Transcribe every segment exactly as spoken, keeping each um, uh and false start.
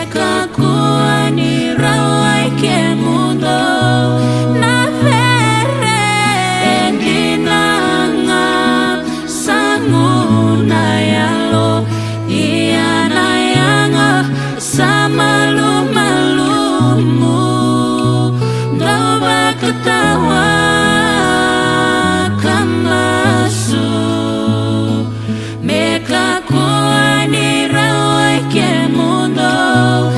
Kakua ni rawai kemudou na vere e dina ga, sa gu na yalo, ia na yaga sa malumalumu. Dou vakatawa ka masu. Me kakua ni rawai kemudou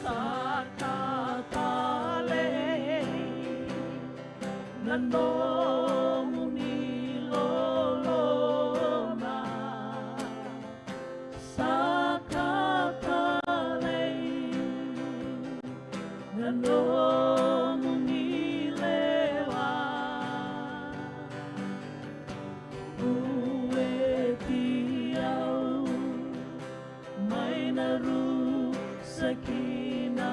Sa ka talei na nomuni loloma. Sa ka talei na nomuni lewa. Vueti au mai na rusa ki na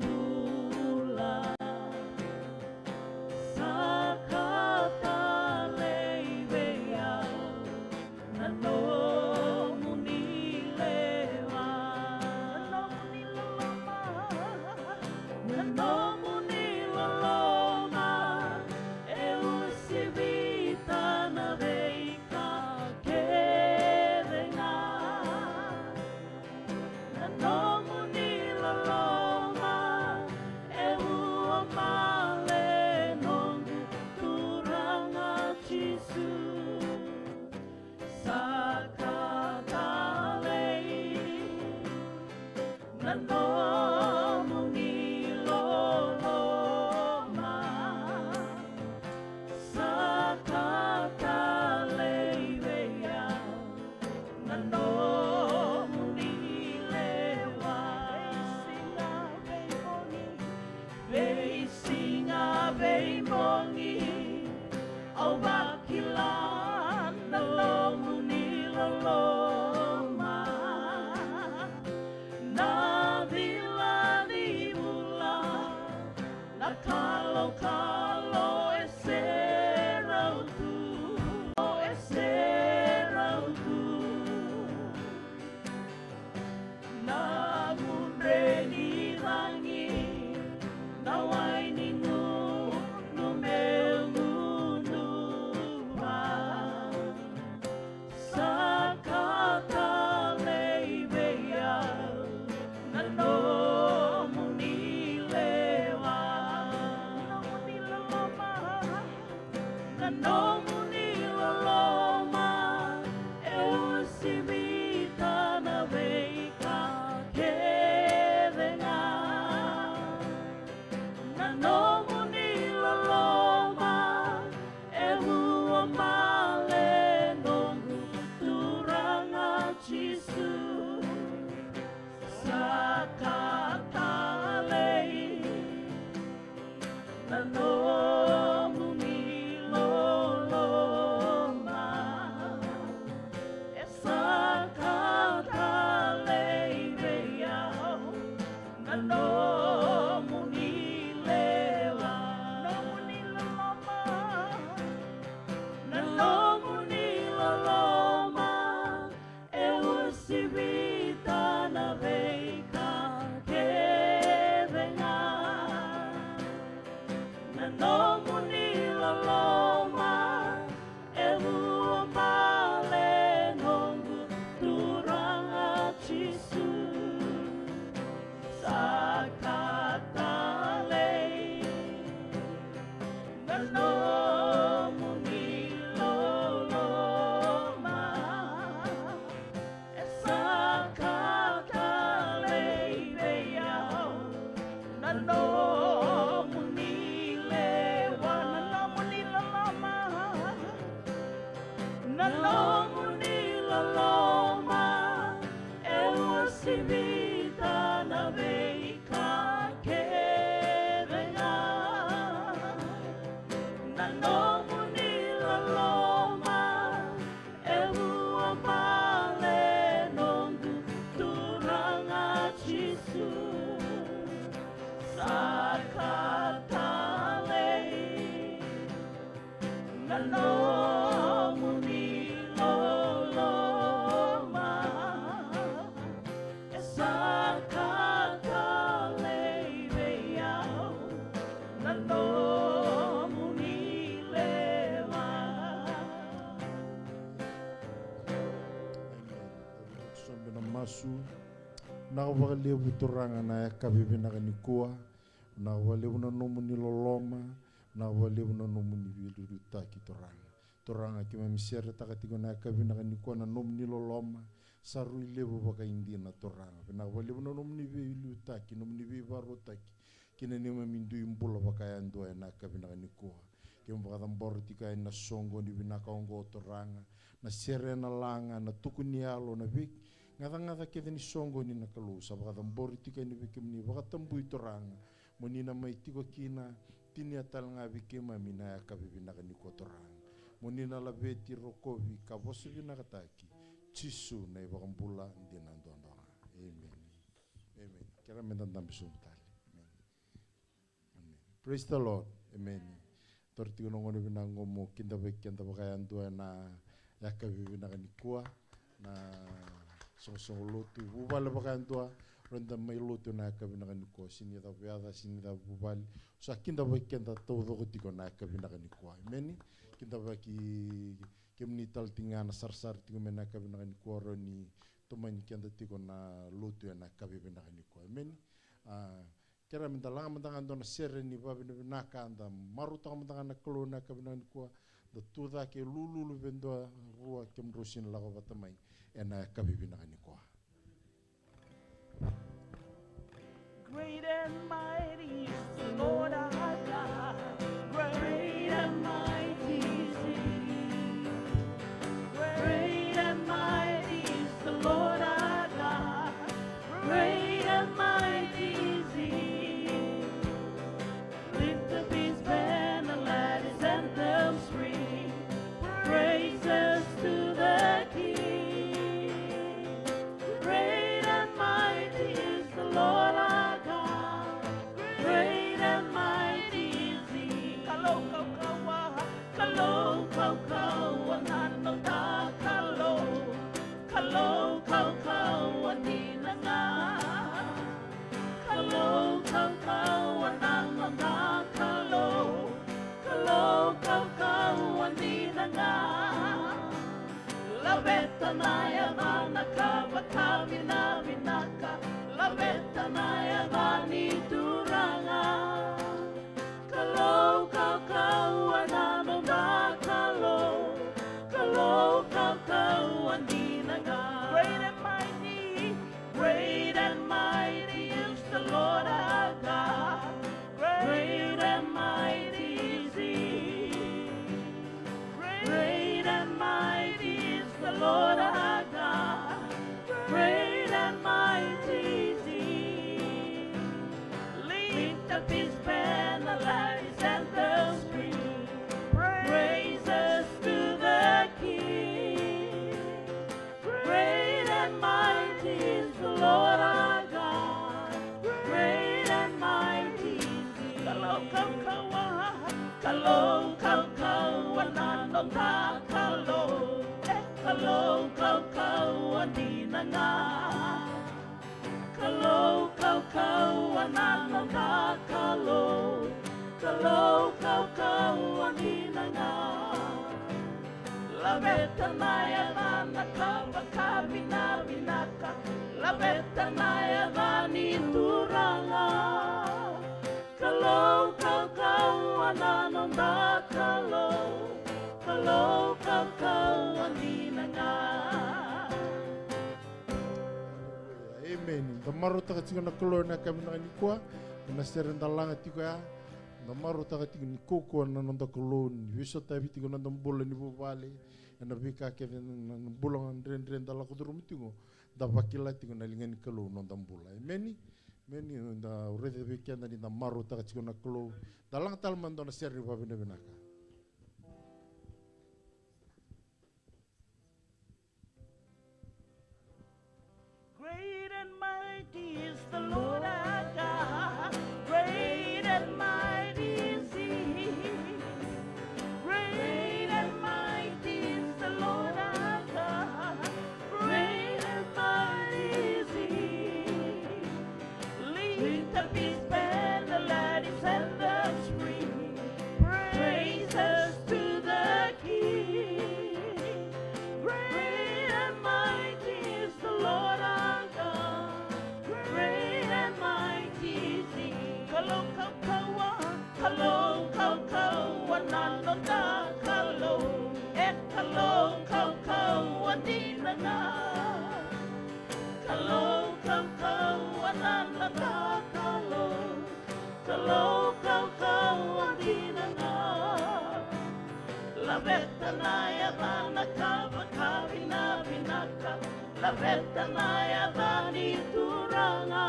bula. Sa ka talei vei au na nomuni lewa. Na nomuni loloma. Na nomuni loloma e uasivita na veika kece ga. Na nomuni loloma e ua male noqu Turaga Jisu. Sa ka talei na nomuni loloma. Sa ka talei vei au na nomuni lewa. Veisiga veibogi, veisiga veibogi au vakila na nomuni loloma. Na cila ni vula, na kalokalo e serau tu, e serau tu. Na mudre ni cagi, na wai ni gunu meu gunuva. Sa ka talei vei au na nomuni lewa. Na nomuni loloma. Na nomuni loloma e uasivita na veika kece ga. Na nomuni loloma e ua male noqu Turaga Jisu. Sa ka talei na nomuni loloma. E sa ka talei vei au na nomuni lewa. Nomuni loloma. Na nomuni loloma e uasivita na veika kece ga. Na nomuni loloma e ua male noqu Turaga Jisu. Sa ka talei na nomuni loloma. E sa ka talei vei au na nomuni lewa. Na nomuni loloma. Na nomuni loloma e uasivita na veika kece ga. Na nomuni loloma e ua male noqu Turaga Jisu. Sa ka talei na nomuni loloma. E sa ka talei vei au na nomuni lewa. Sobe na masu. Vinaka vakalevu Turaga na yakavi vinaka nikua. Vinaka vakalevu na nomuni loloma. Vinaka vakalevu na nomuni veiliutaki Turaga. Turaga keimami seretaka tiko na yakavi vinaka nikua na nomuni loloma. Sa rui levu vakaidina Turaga. Vinaka vakalevu na nomuni veiliutaki, nomuni veivakarautaki ki na neimami dui bula vakayadua ena yakavi vinaka nikua. Keimami vakacabora tiko yani na soqoni vinaka oqo Turaga, na sere, na laga, na tuku ni yalo, na veigacagaca kece ni soqoni na Kalou. Sa vakacabori tiko yani vei kemuni, vakatabui Turaga, mo ni na mai tiko kina, tinia tale ga vei keimami na yakavi vinaka nikua Turaga. Mo ni na laveti, rokovi ka vosa vinakataki. Jisu na iVakabula dina duadua ga. Emeni. Emeni. Kerea meda dabe sobu tale. Emeni. Emeni. Praise the Lord. Emeni. Taura tiko na gauna vinaka oqo mo kidavaki keda vakayadua ena yakavi vinaka nikua. Na soqosoqo lotu, vuvale vakayadua, rau da mai lotu ena yakavi vinaka nikua. Sega ni cava yaca, sega ni cava vuvale. Sa kidavaki keda taucoko tiko ena yakavi vinaka nikua. Emeni. Kidavaki kemuni tale tiko ga na sarasara tiko mai ena yakavi vinaka nikua, rau ni tomani keda tiko na lotu ena yakavi vinaka nikua. Emeni. A, kerea meda laga mada ga dua na sere ni vakavinavinaka, da marautaka mada ga na Kalou ena yakavi vinaka nikua, da tucake lululu vei dua rua kemudrau sega ni lako vata mai ena yakavi vinaka nikua. Great and mighty is the Lord our God. Great and mighty is He. Great and mighty is the Lord our God. Great and mighty is He. Lift up His banner, let His anthems ring. Praises to the King. Great and mighty is the Lord our God. Great and mighty is He. Kalou kaukauwa, Kalou kaukauwa na noda Kalou. Kalou kaukauwa dina ga. Kalou kaukauwa na noda Kalou. Kalou kaukauwa dina ga. Laveta na yacana ka vakavinavinaka. Laveta na yaca ni Turaga. Kalou kaukauwa na noda Kalou. Kalou kaukauwa dina ga. Great and mighty, great and mighty is the Lord our God. Great and mighty is He. Great and mighty is the Lord our God. Great and mighty is He. Lift up His banner, let His anthems ring. Praises to the King. Great and mighty is the Lord our God. Great and mighty is He. Kalou kaukauwa, Kalou kaukauwa na noda Kalou. E Kalou kaukauwa dina ga. Kalou kaukauwa na noda Kalou. Kalou kaukauwa dina ga. Laveta na yacana ka vakavinavinaka. Laveta na yaca ni Turaga. Kalou kaukauwa na noda Kalou. Kalou kaukauwa dina ga. Emeni. Da marautaka tiko na Kalou ena yakavi vinaka nikua. Ena sere da laga tiko ya, da marautaka tiko ni kaukauwa na noda Kalou, ni veisotavi tiko na noda bula ni vuvale, ena veika kece na, na bula dredre da lako curuma tiko, da vakila tiko na liga ni Kalou na noda bula. Emeni. Emeni. Da raica vei keda ni da marautaka tiko na Kalou. Da laga tale mada dua na sere ni vakavinavinaka. Great and mighty is the Lord our God. Great and mighty is He. Great and mighty is the Lord our God. Great and mighty is He. Lift up His banner, let His anthems ring. Praises to the King. Great and mighty is the Lord our God. Great Laveta na yacana ka vakavinavinaka. Laveta na yaca ni Turaga.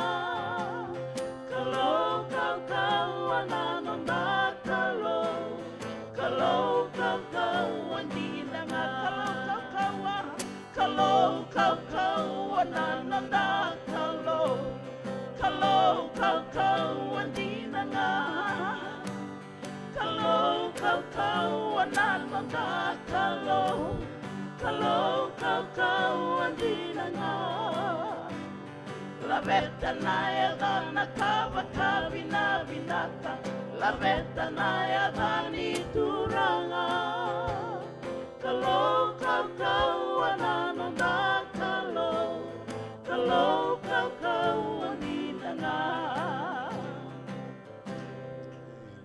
Kalou kaukauwa na noda Kalou. Kalou kaukauwa dina ga. Kalou kaukauwa. Kalou kaukauwa na noda Kalou. Kalou kaukauwa dina ga. Kalou kaukauwa na noda Kalou. Kalou kaukauwa dina ga. Laveta na yacana ka vakavinavinaka. Laveta na yaca ni Turaga. Kalou kaukauwa na noda Kalou. Kalou kaukauwa dina ga.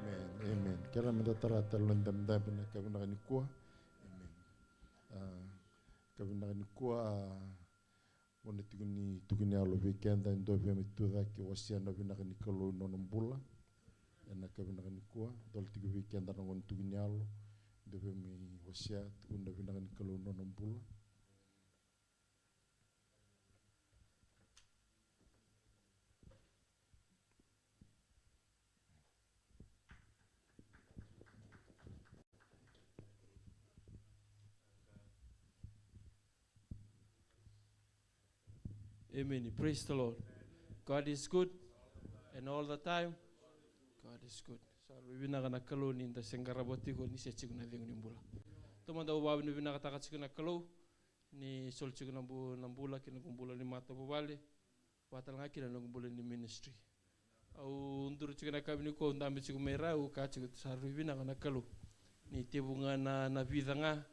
Amen, amen. Kerea meda tara tale na dabedabe na ka vinaka nikua. Amen. A, ka vinaka nikua, a, gauna tiko ni tuku ni yalo vei keda, e dua vei me tu cake, wasea na vinaka ni Kalou ena nona bula. Ena ka vinaka nikua, dola tiko vei keda na gauna tuku ni yalo, e dua vei me wasea, tukuna na vinaka ni Kalou ena nona bula. Amen. Praise the Lord. God is good and all the time. God is good. Sa rui vinaka na Kalou ni da se qarava tiko ni se tiko na cegu ni bula. Taumada au vakavinavinakataka tiko na Kalou ni soli tiko na bu-, na bula ki na noqu bula ni matavuvale. Vaka tale ga kina na noqu bula ni ministry. Au duri tiko na yakavi nikua, au dabe tiko mai ra, au kaya tiko sa rui vinaka na Kalou. Ni tevu ga na, na vica ga,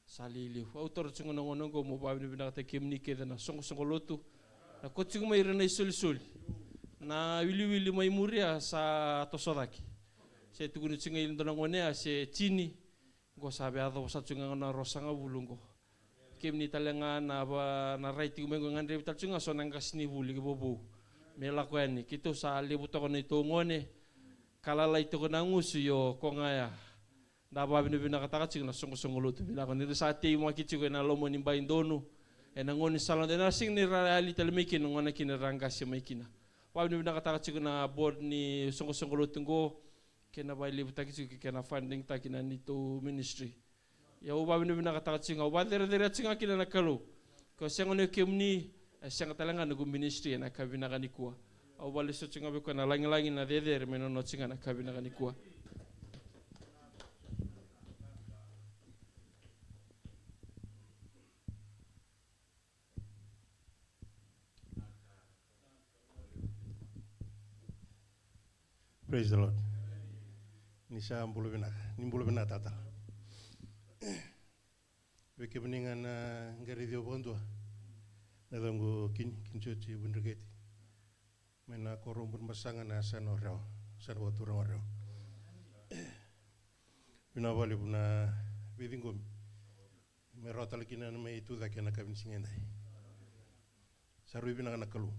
sa lelevu. Au taura tiko na gauna oqo meu vakavinavinakataki kemuni kece na soqosoqo lotu. Na ko tiko mai ira na isolisoli. Na wiliwili mai muri a sa toso cake. Se tukuni tiko ga i dua na gone a se tini. Qo sa via yacova sa tu ga na ruasagavulu qo. Kemuni tale ga na va, na rai tiko mai qo, gadrevi tale tu ga so na qasenivuli ki vovou. Me lako yani, keitou sa levu toka na neitou gone. Ka lalai toka na gusu, io, ko ga ya. Da vakavinavinakataka tiko na soqosoqo lotu vinaka ni ra sa teimaki tiko ena loma ni bai donu. Ena gauna ni sala, ena siga ni ra yali tale mai kina, gauna kina ra qase mai kina. Vakavinavinakataka tiko na board ni soqosoqo lotu qo. Kena vakalevutaki tiko, kena funding taki na neitou ministry. Ia au vakavinavinakataka tiko ga, au vakacerecerei tiko ga kina na Kalou. Ko sega ni o kemuni, e sega tale ga na noqu ministry ena yakavi vinaka nikua. Au vakalesuya tiko ga vei koya na lagilagi, na cecere me nona tiko ga na yakavi vinaka nikua. Praise the Lord. Ni sa bula vinaka, ni bula vinaka talatala. Vei kemuni ga na qai raici au vakadua, na yacaqu o Kini, Kini Joji Vudreketi. Mai na koro o Burebasaga, na yasana o Rewa, yasana vakaturaga o Rewa. Vinaka vakalevu na veiciqomi. Me rawa tale kina na mai tu cake ena yakavi ni siga edai. Sa rui vinaka na Kalou.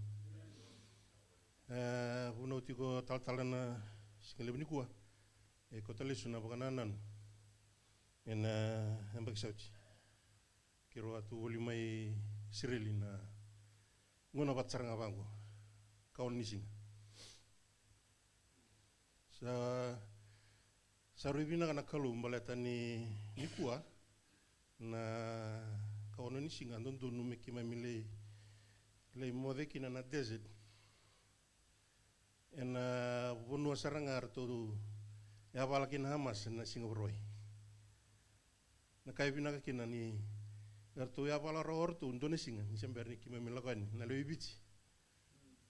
E, vunau tiko talatala na siga levu nikua. E kauta lesu na vakanananu ena yabaki sa oti. Keirau a tu voli mai Isireli na gauna vata sara ga vaqo. Kaono ni siga. Sa, sa rui vinaka na Kalou baleta ni nikua na kaono ni siga dodonu me keimami lai, lai moce kina na desert. Ena vanua sara ga ratou yavala kina Hamas ena siga Vakarauwai. Na ka e vinaka kina ni ratou yavala rawa o ratou dua na siga ni se bera ni keimami lako yani na lewe i Viti.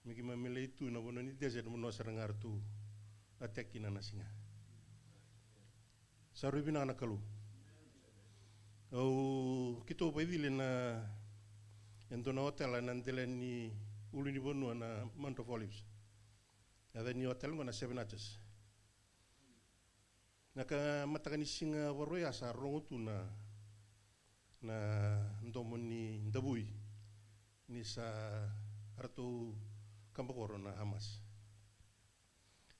Me keimami lai tu ena vanua ni desert, vanua sara ga ratou attack kina na siga. Sa rui vinaka na Kalou. Au, keitou vakaicili ena, e dua na hotel ena dela ni ulunivanua na Mount of Olives. Yaca ni hotel qo na Seven Arches. Na ka mataka ni siga Vakarauwai a sa rogo tu na, na domo ni davui ni sa ratou kabakoro na Hamas.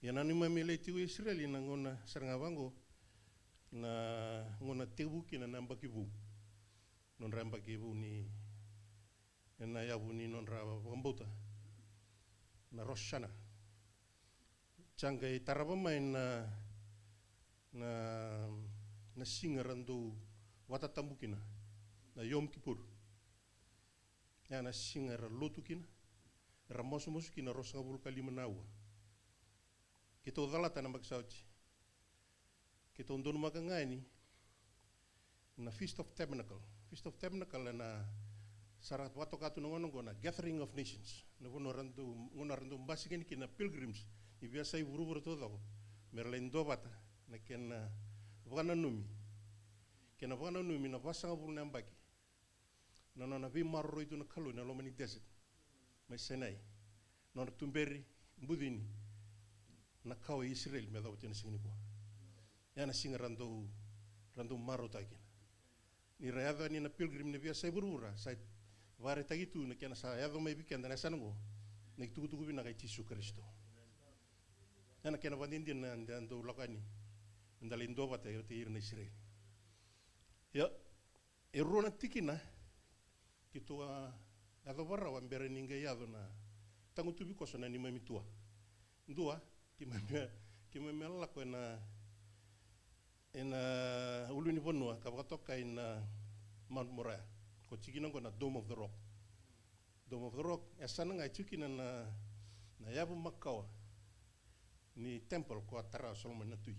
Ia na neimami lai tiko i Isireli na gauna sara ga vaqo, Na gauna tekivu kina na yabaki vou, nodra yabaki vou ni, ena yavu ni nodra vakabauta na Rosh Hashanah. Sa qai tarava mai na, na, na siga ra dau vakatatabu kina, na Yom Kippur. Ya na siga ra lotu kina, ra masumasu kina ruasagavulu ka lima na aua. Keitou calata na yabaki sa oti. Keitou donumaka ga yani na Feast of Tabernacle. Feast of Tabernacle ena sa ra vakatoka tu na gauna oqo na Gathering of Nations. Na vanua ra dau, gauna ra dau basika yani kina na pilgrims ni veiyasai vuravura taucoko, me ra lai duavata na kena vakananumi, kena vakananumi na vasagavulu na yabaki na nona veimaroroi tu na Kalou ena loma ni desert mai Sinai. Nona tuberi, bucini na kawa i Isireli me yacova tu ena siga nikua. Ya na siga ra dau, ra dau marautaka kina. Ni ra yaco yani na pilgrim ni veiyasai vuravura, sa vakaraitaki tu na kena sa yaco mai vei keda na yasana oqo na itukutuku vinaka i Jisu Karisito. Ya na kena vakadinadina da dau lako yani, da lai duavata vata kei ira na Isireli. Ia, e rua na tikina keitou a yacova rawa bera ni qai yaco na tagutuvi koso na neimami tua. Dua, keimami, keimami a lako ena, ena ulunivanua ka vakatokai na Mount Moriah. Ko tikina oqo na Dome of the Rock. Dome of the Rock, e yasana ga e tiko kina na, na yavu makawa ni temple ko a tara o Solomoni na tui.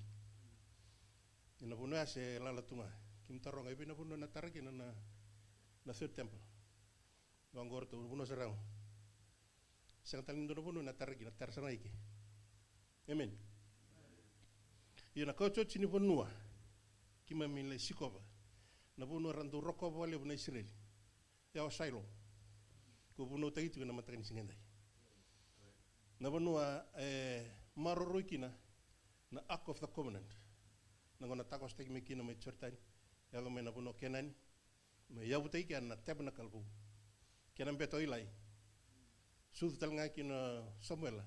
Ena vanua ya se lala tu ga. Keimami taroga i vei na vanua na tara kina na, na third temple. Vaqo ratou, vanua sara ga. Sega tale ni dua na vanua na tara kina, tara sara ga i ke. Amen. Ia na kaotioti ni vanua keimami lai sikova, na vanua ra dau rokova vakalevu na Isireli, ya o Sailo. Ko vunautaki tiko ena mataka ni siga edai. Na vanua e maroroi kina na Ark of the Covenant. Na gauna takosotaki mai kina mai Joritani, yaco mai na vanua o Kenani, mai yavutaki kea na tabernacle vou. Kena bete o Ilai, sucu tale ga kina o Samuela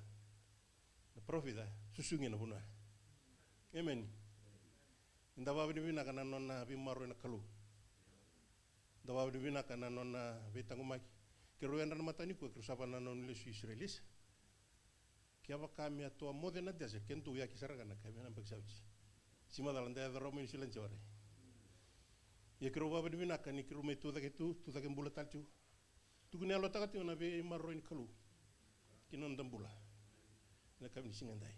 na parofita, susugi na vanua. Emeni. Eda vakavinavinaka na nona veimaroroi na Kalou. Da vakavinavinaka na nona veitaqomaki. Keirau yadra na mataka nikua, keirau sa vakanananu lesu i Isireli, isa. Kevaka me a toa moce na desert, ke dou yaki sara ga na ka me na baki sauti. Si macala da yaco rawa mai Niusiladi se warai. Ia keirau vakavinavinaka ni keirau mai tucake tu, tucake bula tale tiko. Tukuna yalotaka tiko na veimaroroi ni Kalou ki na noda bula. Na ka ni siga edai.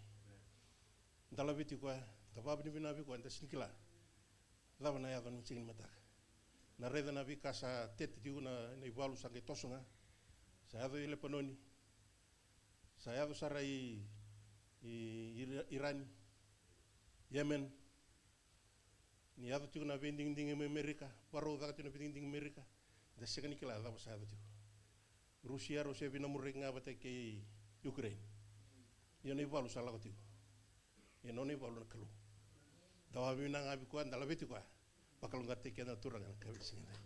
Da laveti koya, da vakavinavinaka vei koya, da sini kila cava na yaco na siga ni mataka. Na raica na veika sa tete tiko na, na ivalu sa qai toso ga. Sa yaco i Lepanoni. Sa yaco sara i, i, i Irani. Yemen. Ni yaco tiko na veidigidigi mai Amerika. Varau caka tiko na veidigidigi mai Amerika. Da sega ni kila cava sa yaco tiko. Rusia, Rusia vinamuraki ga vata kei Ukraine. Ia na ivalu sa lako tiko. Ia nona ivalu na Kalou. Da vakavinavinaka ga vei koya, da laveti koya. Vakalougatataki keda na Turaga na ka vei siga edai.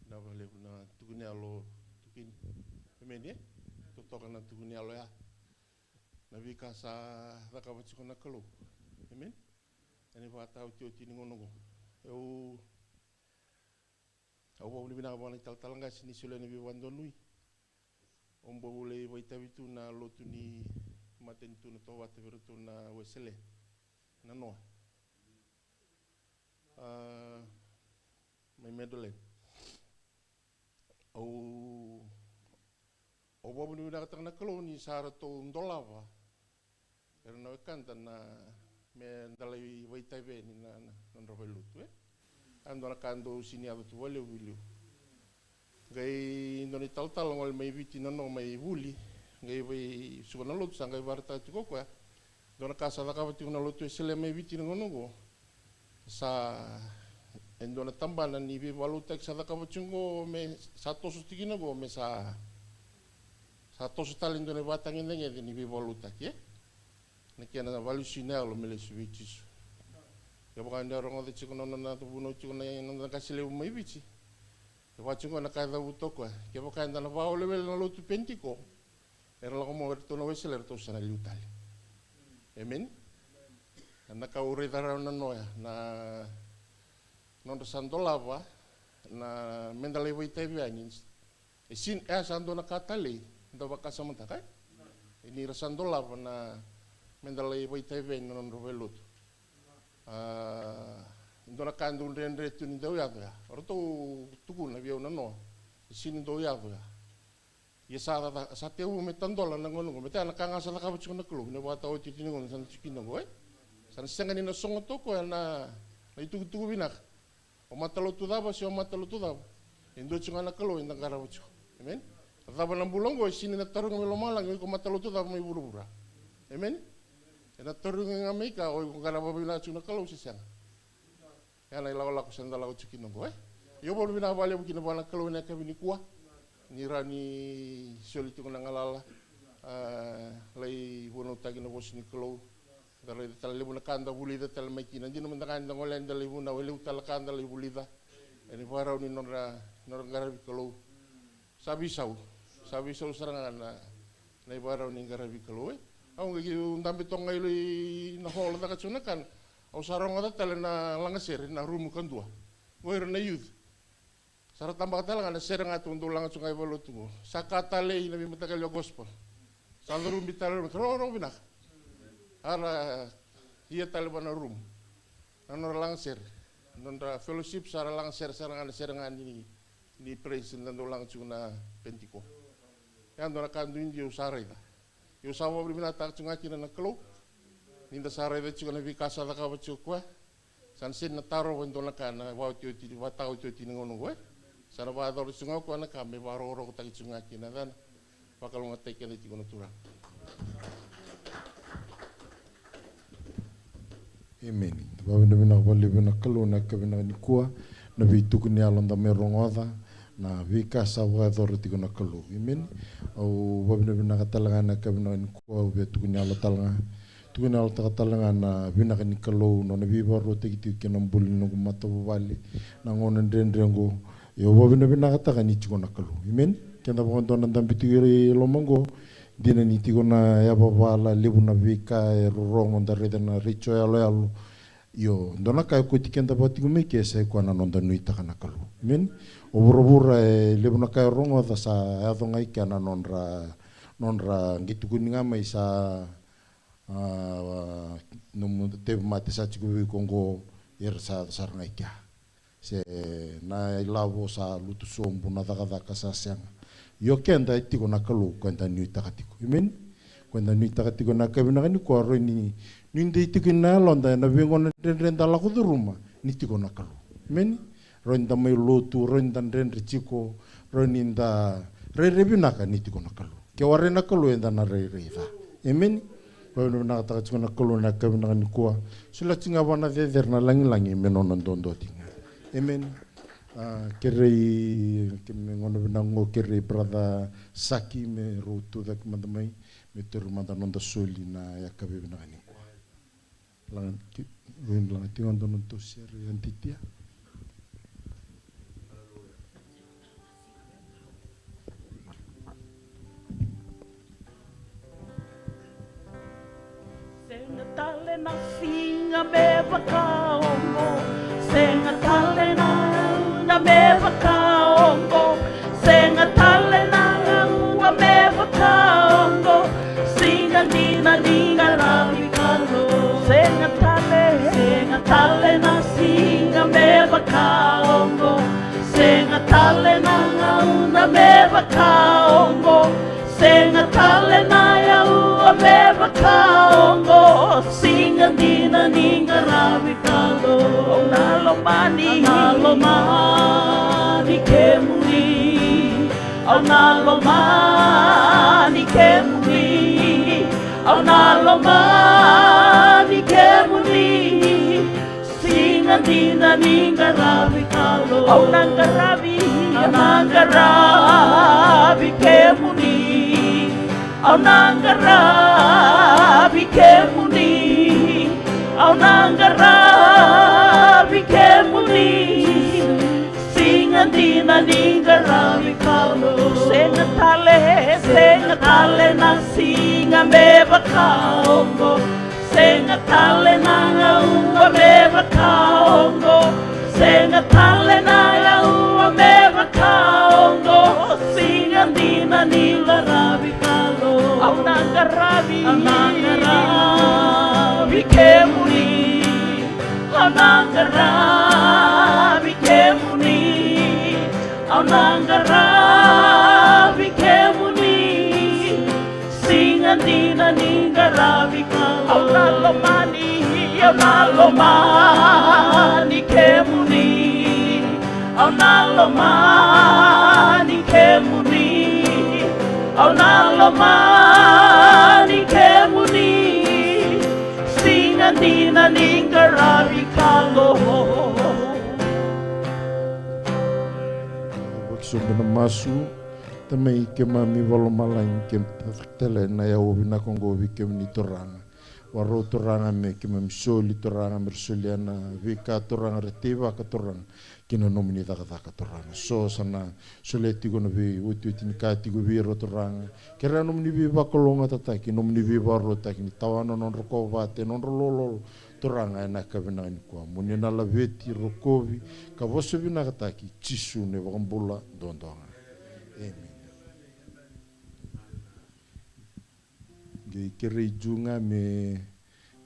Na vakalevu na tuku ni yalo tukuni. Emeni, e? Totoka na tuku ni yalo ya. Na veika sa cakava tiko na Kalou. Emeni. Ena ivakataotioti ni gauna oqo. Au, au vakavinavinaka vua na italatala qase ni solia na veivakadonui. Au bau lai vakaitavi tu na lotu ni matanitu na Tovata vei iratou na Wesele. Na noa. A, mai Meadowland. Au, au vakavinavinakataka na Kalou ni sa ratou dolava era na wekada na me da lai vakaitavi yani na, na nodra valenilotu, e? A dua na ka dau sini yaco tu vakalevu i liu. Qai dua na italatala gole mai Viti na noa mai vuli, qai vei suka na lotu sa qai vakaraitaka tiko o koya. Dua na ka sa cakava tiko na lotu Wesele mai Viti na gauna oqo. Sa, e dua na tabana ni veivakalotutaki sa cakava tiko oqo me sa toso tiko kina oqo me sa, sa toso tale e dua na ivakatagedegede ni veivakalotutaki, e? Na kena vakalesui na yalo me lesu vei Jisu. Kevaka ni o rogoca tiko na nona vunau tiko na noda qase levu mai Viti. Vaka tiko na ka e cavuta o koya, kevaka eda na vakawelewele na lotu Penitiko, era lako mai o iratou na Wesele, eratou sa na liu tale. Emeni. Na ka au raica rawa na noya, na nodra sa dolava na meda lai vakaitavi yani. E sini, e sa dua na ka talei da vakasamataka, e? E ni ra sa dolava na meda lai vakaitavi yani na nodra valelotu. A, e dua na ka dau dredre tu ni dau yaco ya. O ratou tukuna vei au na noya, e sini dau yaco ya. Ia sa, sa, sa tevu me tadola na gauna oqo, me taya na ka ga sa cakava tiko na Kalou, na ivakataotioti ni gauna sa na tiko kina oqo, e? Sa na sega ni na sogo toka o koya na, na itukutuku vinaka. O matalotu cava se o matalotu cava, e dua tiko ga na Kalou eda qarava tiko. Emeni. Cava na bula oqo, e sini na tarogi mai lomalagi, o iko matalotu cava mai vuravura. Emeni. Ena tarogi ga mai ka, o iko qarava vinaka tiko na Kalou se sega. Ya na ilakolako sa da lako tiko kina oqo, e? Io, vakavinavinaka vakalevu kina vua na Kalou ena yakavi nikua, ni rawa ni soli tiko na galala, a, lai vunautaki na vosa ni Kalou. Da raica tale levu na ka da vulica tale mai kina. Dina mada ga ni da gole yani da lai vunau, e levu tale na ka da lai vulica ena ivakarau ni nodra, nodra qaravi Kalou. Sa veisau. Sa veisau sara ga na, na ivakarau ni qaravi Kalou, e. Au qai dabe toka ga i na hall caka tiko na kana. Au sa rogoca tale na lagasere na rumu kadua. Qo ira na youth. Sa ra tabaka tale ga na sere ga tou dau laga tiko ga i valelotu qo. Sa ka talei na veimataqali o gospel. Sa curubi tale, rogorogo vinaka. A ra ia tale va na rumu. Na nodra lagasere. Nodra fellowship sa ra lagasere sara ga na sere ga ni, ni praise da dau laga tiko na Penitiko. Ya dua na ka duidui au sa raica. Au sa vakavinavinakataka tiko ga kina na Kalou. Ni da sa raica tiko na veika sa cakava tiko o koya. Sa na sega ni na tarova e dua na ka na vakaotioti, vakataotioti ni gauna oqo, e. Sa na vakayacora tiko ga o koya na ka me vakarokorokotaki tiko ga kina yacana. Vakalougatataki keda tiko na Turaga. Emeni. Vakavinavinaka vakalevu na Kalou na yakavi vinaka nikua, na veituku ni yalo da mai rogoca, na veika sa vakayacora tiko na Kalou. Emeni. Au vakavinavinaka tale ga na yakavi vinaka nikua, au via tukuni yalo tale ga. Tukuni yalotaka tale ga na vinaka ni Kalou, nona veivakarautaki tiko kei na bula ni noqu matavuvale na gauna dredre oqo. Io, vakavinavinakataka ni tiko na Kalou. Emeni. Keda vakadua na dabe tiko i loma oqo, dina ni tiko na yavavala, levu na veika e rorogo, da raica na retio yaloyalo. Io, dua na ka e kauti keda vaka tiko mai ke sa i koya na noda nuitaka na Kalou. Emeni. O vuravura e levu na ka e rogoca, sa yaco ga i kea na nodra, nodra qai tukuni ga mai sa A, nomu tauvimate sa tiko vei iko oqo, era sa, sa ra ga i kea. Se na ilavo sa lutu sobu, na cakacaka sa sega. Io keda e tiko na Kalou, ko eda nuitaka tiko. Emeni? Ko eda nuitaka tiko na ka vinaka nikua, rau ni, ni dei tiko na yaloda, ena veigauna dredre da lako curuma, ni tiko na Kalou. Emeni? Rau ni da mai lotu, rau ni da dredre tiko, rau ni da rairai vinaka ni tiko na Kalou. Ke warai na Kalou eda na rairai ca. Emeni. Vakavinavinakataka tiko na Kalou na yakavi vinaka nikua. Solia tiko ga vua na cecere na lagilagi me nona duadua tiko ga. Emeni. A, kerei, ke me gauna vinaka oqo kerei brother Saki me rau tucake mada mai, me tauri mada noda soli na yakavi vinaka nikua. Laga, rui laga tiko ga dua na nodatou sere, Aunty Tia. Sega tale na siga me vaka oqo. Sega tale na gauna me vaka oqo. Sega tale na gauna me vaka oqo. Siga dina ni qaravi Kalou. Sega tale, sega tale na siga me vaka oqo. Sega tale na gauna me vaka oqo. Sega tale na yaua me vaka oqo. Siga dina ni qaravi Kalou. Au na lomani, au na lomani kemuni. Au na lomani kemuni. Au na lomani kemuni. Siga dina ni qaravi Kalou. Au na qaravi, au na qaravi kemuni. Au na qaravi kemuni. Au na qaravi kemuni. Siga dina ni vakaoqo. Sega tale na gauna me vakaoqo. Sega tale na gauna me vakaoqo. Siga dina ni qaravi Kalou. Au na qaravi. Au na qaravi kemuni. Au na qaravi kemuni. Au na qaravi kemuni. Siga dina ni qaravi Kalou. Au na lomani, au na lomani kemuni. Au na lomani kemuni. Au na lomani kemuni. Siga dina ni qaravi Kalou. Vakasobu na masu. Tamai keimami vakalomalagi, keimami tale na yau vinaka oqo vei kemuni Turaga. Vakarau Turaga me keimami soli Turaga, me ra solia na veika Turaga ra teivaka Turaga ki na nomuni cakacaka Turaga. So sa na solia tiko na veiotioti ni ka tiko vei ira Turaga. Kerea nomuni veivakalougatataki, nomuni veivakarautaki ni tawana na nodra kovate, nodra lololo Turaga ena yakavi vinaka nikua. Mo ni na laveti, rokovi ka vosa vinakataki Jisu na iVakabula duadua ga. Emeni. Qai kerei Ju ga me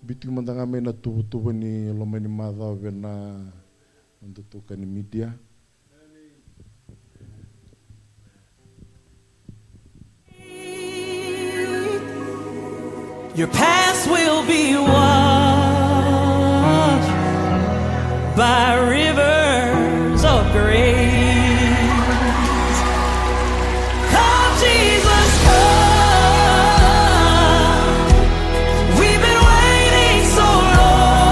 biuti mada ga mai na tuvatuva ni loma ni macawa vei na noda itokani media. Your past will be washed by rivers of grace. Come, Jesus, come. We've been waiting so long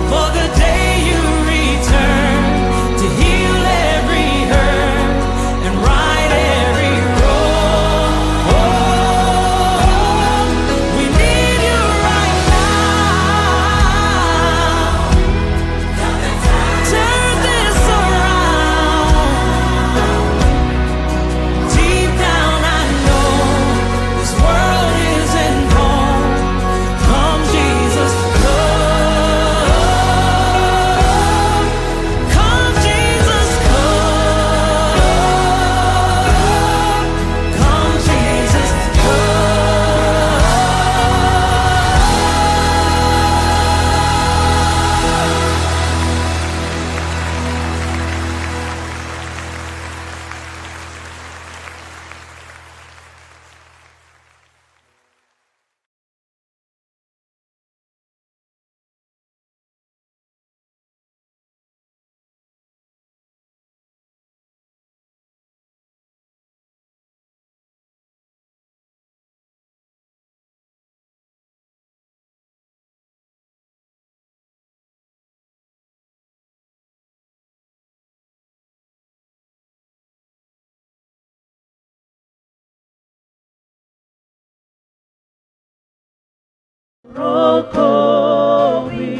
for the day you return to heal every hurt and right every wrong. We need you right now. Turn this around. Deep down, I know this world isn't home. Come, Jesus, come. Come, Jesus, come. Come, Jesus, come. Rokovi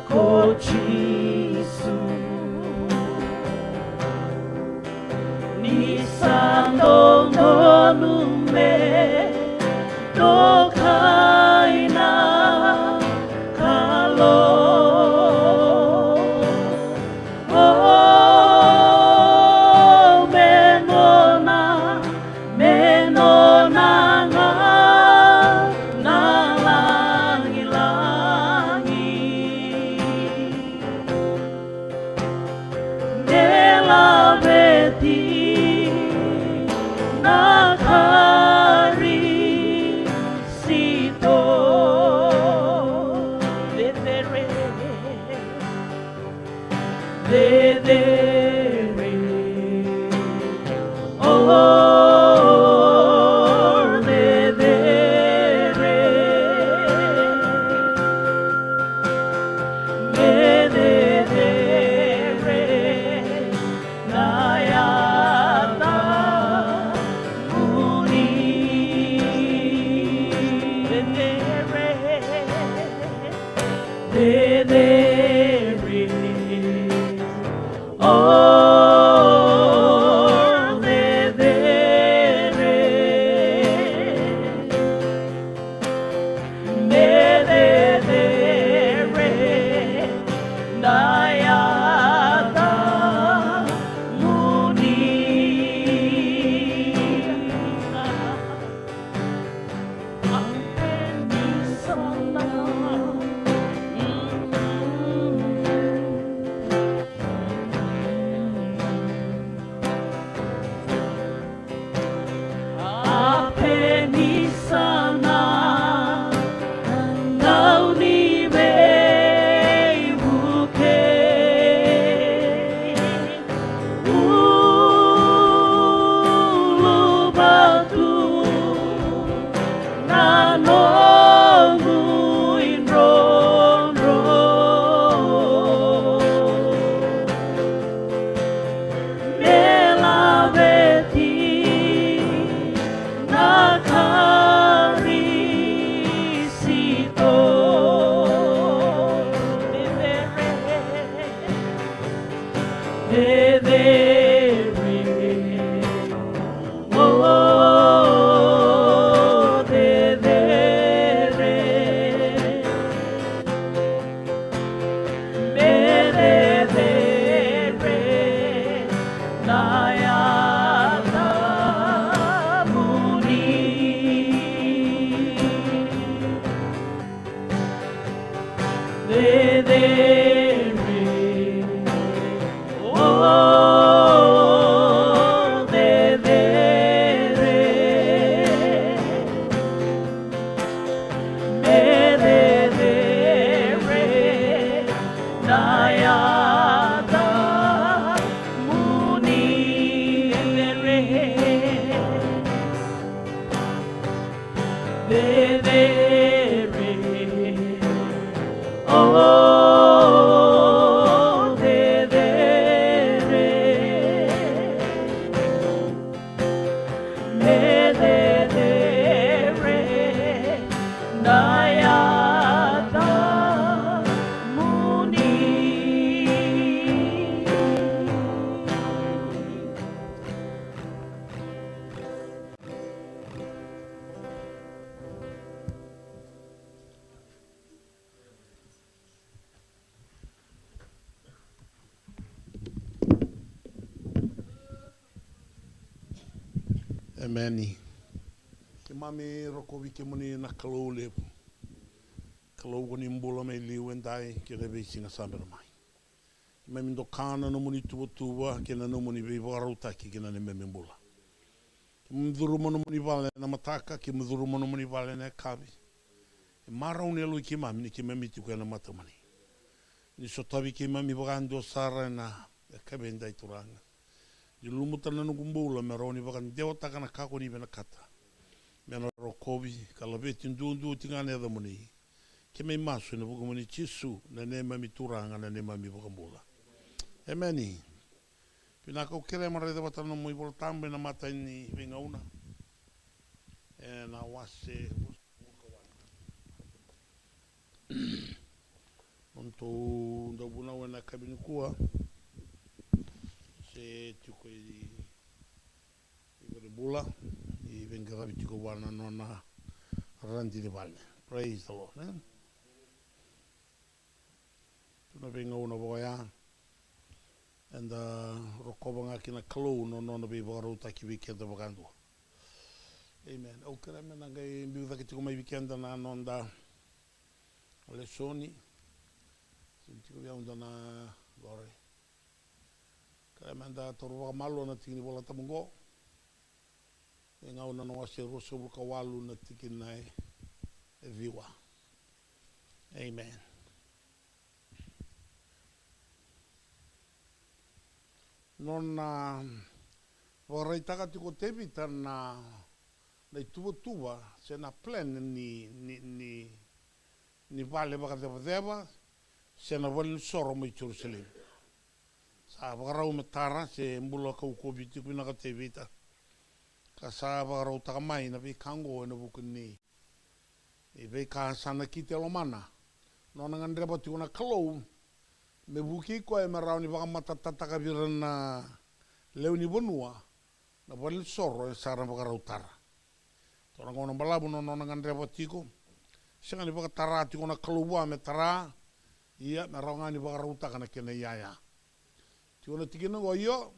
ko Jisu. Ni sa dodonu me dokai na Kalou. O, me nona, me nona ga na lagilagi. Me laveti na Karisito. Cecere. Cecere. O, cecere. Me cecere na yacamuni. Cecere. Cecere, o cecere, Cecere, o cecere, me cecere na yacamuni. Cecere, o cecere, me cecere na yacamuni. Emeni. Keimami rokovi kemuni na Kalou levu. Kalou ko ni bula mai liu edai kei na veisiga sa bera mai. Keimami doka na nomuni tuvatuva kei na nomuni veivakarautaki ki na neimami bula. Keimami curuma nomuni vale ena mataka, keimami curuma nomuni vale ena yakavi. E marau ni yaloi keimami ni keimami tiko ena matamuni. Ni sotavi keimami vakadua sara ena yakavi edai, Turaga. Ni lumuta na noqu bula me rawa ni vakadewataka na ka ko ni vinakata. Me na rokovi ka laveti duadua tiko ga na yacamuni. Keimami masu ena vukumuni Jisu, na neimami Turaga, na neimami iVakabula. Emeni. Vinaka, au kerea me raica vata na nomu iVolatabu ena imatai ni veigauna. Ena wase nodatou dauvunau ena yakavi nikua, se tiko i, i valebula, ni veiqaravi tiko vua na nona radini vale. Praise the Lord, eh? Tu na veigauna vaka oya, eda rokova ga kina na Kalou na nona veivakarautaki vei keda vakadua. Amen. Au kerea me na qai biu cake tiko mai vei keda na noda lesoni. Sega ni tiko vei au dua na qore. Kerea me da taura vakamalua na tiki ni Volatabu oqo. Veigauna na wase ruasagavulu ka walu na tikina e, e ciwa. Amen. Nona vakaraitaka tiko o Tevita na, na ituvatuva se na plan ni, ni, ni, ni vale vakacevaceva se na valenisoro mai Jerusalemi. Sa vakarau me tara se bula kaukaua tiko vinaka o Tevita, ka sa vakarautaka mai na veika oqo ena vuku ni, ni veika sa nakiti e lomana. Nona gadreva tiko na Kalou me vukei koya me rawa ni vakamatatataka vei ira na lewe ni vanua na valenisoro e sa ra vakarau tara. Taura na gauna balavu na nona gadreva tiko. Sega ni vakatara tiko na Kalou vua me tara, ia me rawa ga ni vakarautaka na kena iyaya. Tiko na tikina oqo: Io,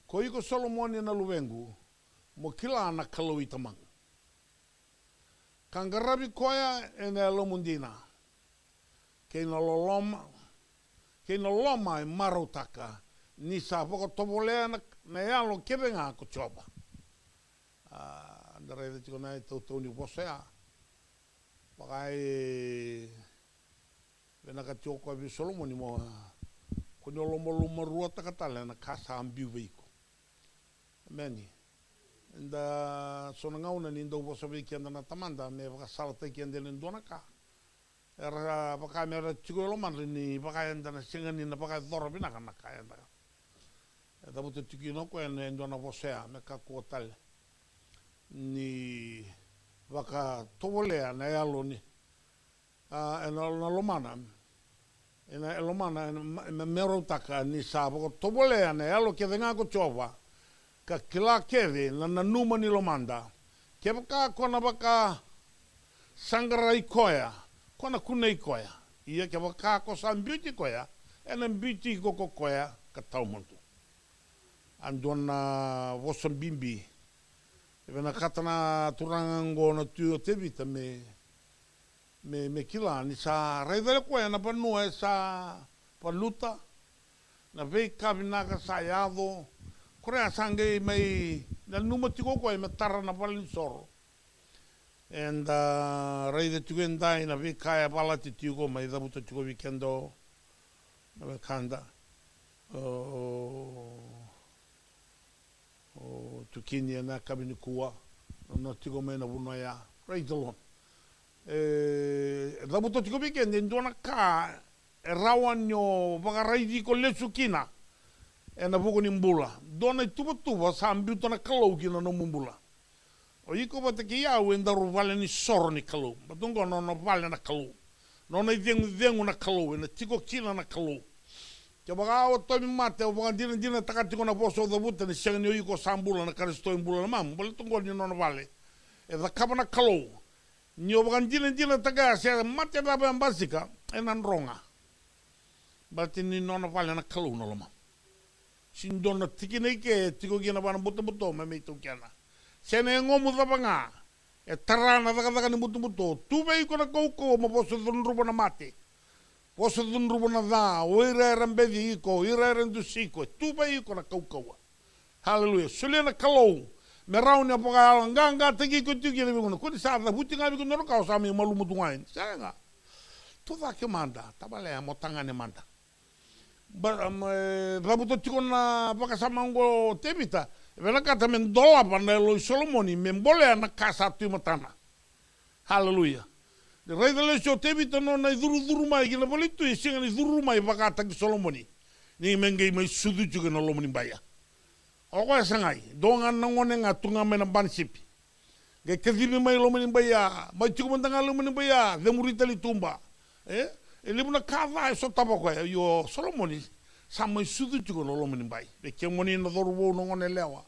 ko iko Solomoni na luvequ, mo kila na Kalou i tamaqu, ka qaravi koya ena yalomu dina kei na loloma, kei na loma e marautaka, ni sa vakatovolea na, na yalo kece ga ko Jiova. A, da raica tiko na itautau ni vosa ya. Vaka e vinakati o koya vei Solomoni mo, ko ni o lomalumaruataka tale na ka sa biu vei iko. Emeni. Eda so na gauna ni dau vosa vei keda na Tamada me vakasalataki keda ena dua na ka, era vaka me ra tiko e lomadra ni vaka eda na sega ni na vakayacora vinaka na ka eda, e cavuta tiko kina o koya ena dua na vosa ya, me kakua tale ni vakatovolea na yalo ni, a, ena, na lomana. Ena, e lomana, ena ma-, me, me rautaka ni sa vakatovolea na yalo kece ga ko Jiova, ka kila kece na nanuma ni lomada. Kevaka ko na vakasaqarai koya, ko na kunei koya. Ia kevaka ko sa biuti koya, ena biuti iko ko koya ka tawamudu. A dua na vosa bibi e vinakata na turaga oqo na tui o Tevita me me, me kila ni sa raica o koya na vanua e sa valuta, na veika vinaka sa yaco. Koya sa qai mai nanuma tiko o koya me tara na valenisoro. Eda raica tiko edai na veika e valati tiko, mai cavuta tiko vei keda o, na wekada. O, o Tukini ena yakavi nikua, na tiko mai na vanua ya. Praise the Lord. E, cavuta tiko vei keda e dua na ka e rawa ni o vakaraici iko lesu kina ena vuku ni bula. Dua na ituvatuva sa biuta na Kalou ki na nomu bula. O iko vata kei au e daru valenisoro ni Kalou. Baleta oqo na nona vale na Kalou. Nona icegucegu na Kalou, ena tiko kina na Kalou. Kevaka o tauvimate, o vakadinadinataka tiko na vosa o cavuta ni sega ni o iko sa bula, na Karisito e bula e lomamu. Baleta oqo ni nona vale. E cakava na Kalou. Ni o vakadinadinataka ya se mate cava e basika, ena dro ga. Baleta ni nona vale na Kalou na lomamu. Sega ni dua na tikina ike e tiko kina vua na butobuto me mai taukena. Se na yagomu cava ga e tara na cakacaka ni butobuto. Tu vei iko na kaukauwa mo vosa cudruva na mate. Vosa cudruva na ca, o ira era beci iko, ira era dusi iko, e tu vei iko na kaukauwa. Haleluya. Solia na Kalou me rawa ni vakayaloqaqataki iko tiko kina vei gauna. Ko ni sa cavuti ga vei iko na nona ka, o sa mai malumu tu ga yani. Sega. Tu cake mada, tavale, mo tagane mada. Ba, am, e, cavuta tiko na vakasama oqo o Tevita, e vinakata me dolava na yalo i Solomoni me bolea na ka sa tu e matana. Haleluya. Ni raica lesu o Tevita nona icurucuru mai ki na vale ni tui, e sega ni curu mai vakataki Solomoni. Ni me qai mai sucu tiko ena loma ni bai ya. O koya sa qai, dua ga na gone ga tu ga mai na banisipi. Qai kacivi mai loma ni bai ya, mai tiko mada ga loma ni bai ya, cemuri tale i tuba. E, e levu na ka ca e sotava o koya. Io, Solomoni sa mai sucu tiko ena loma ni bai. Vei kemuni na cauravou, na gone yalewa,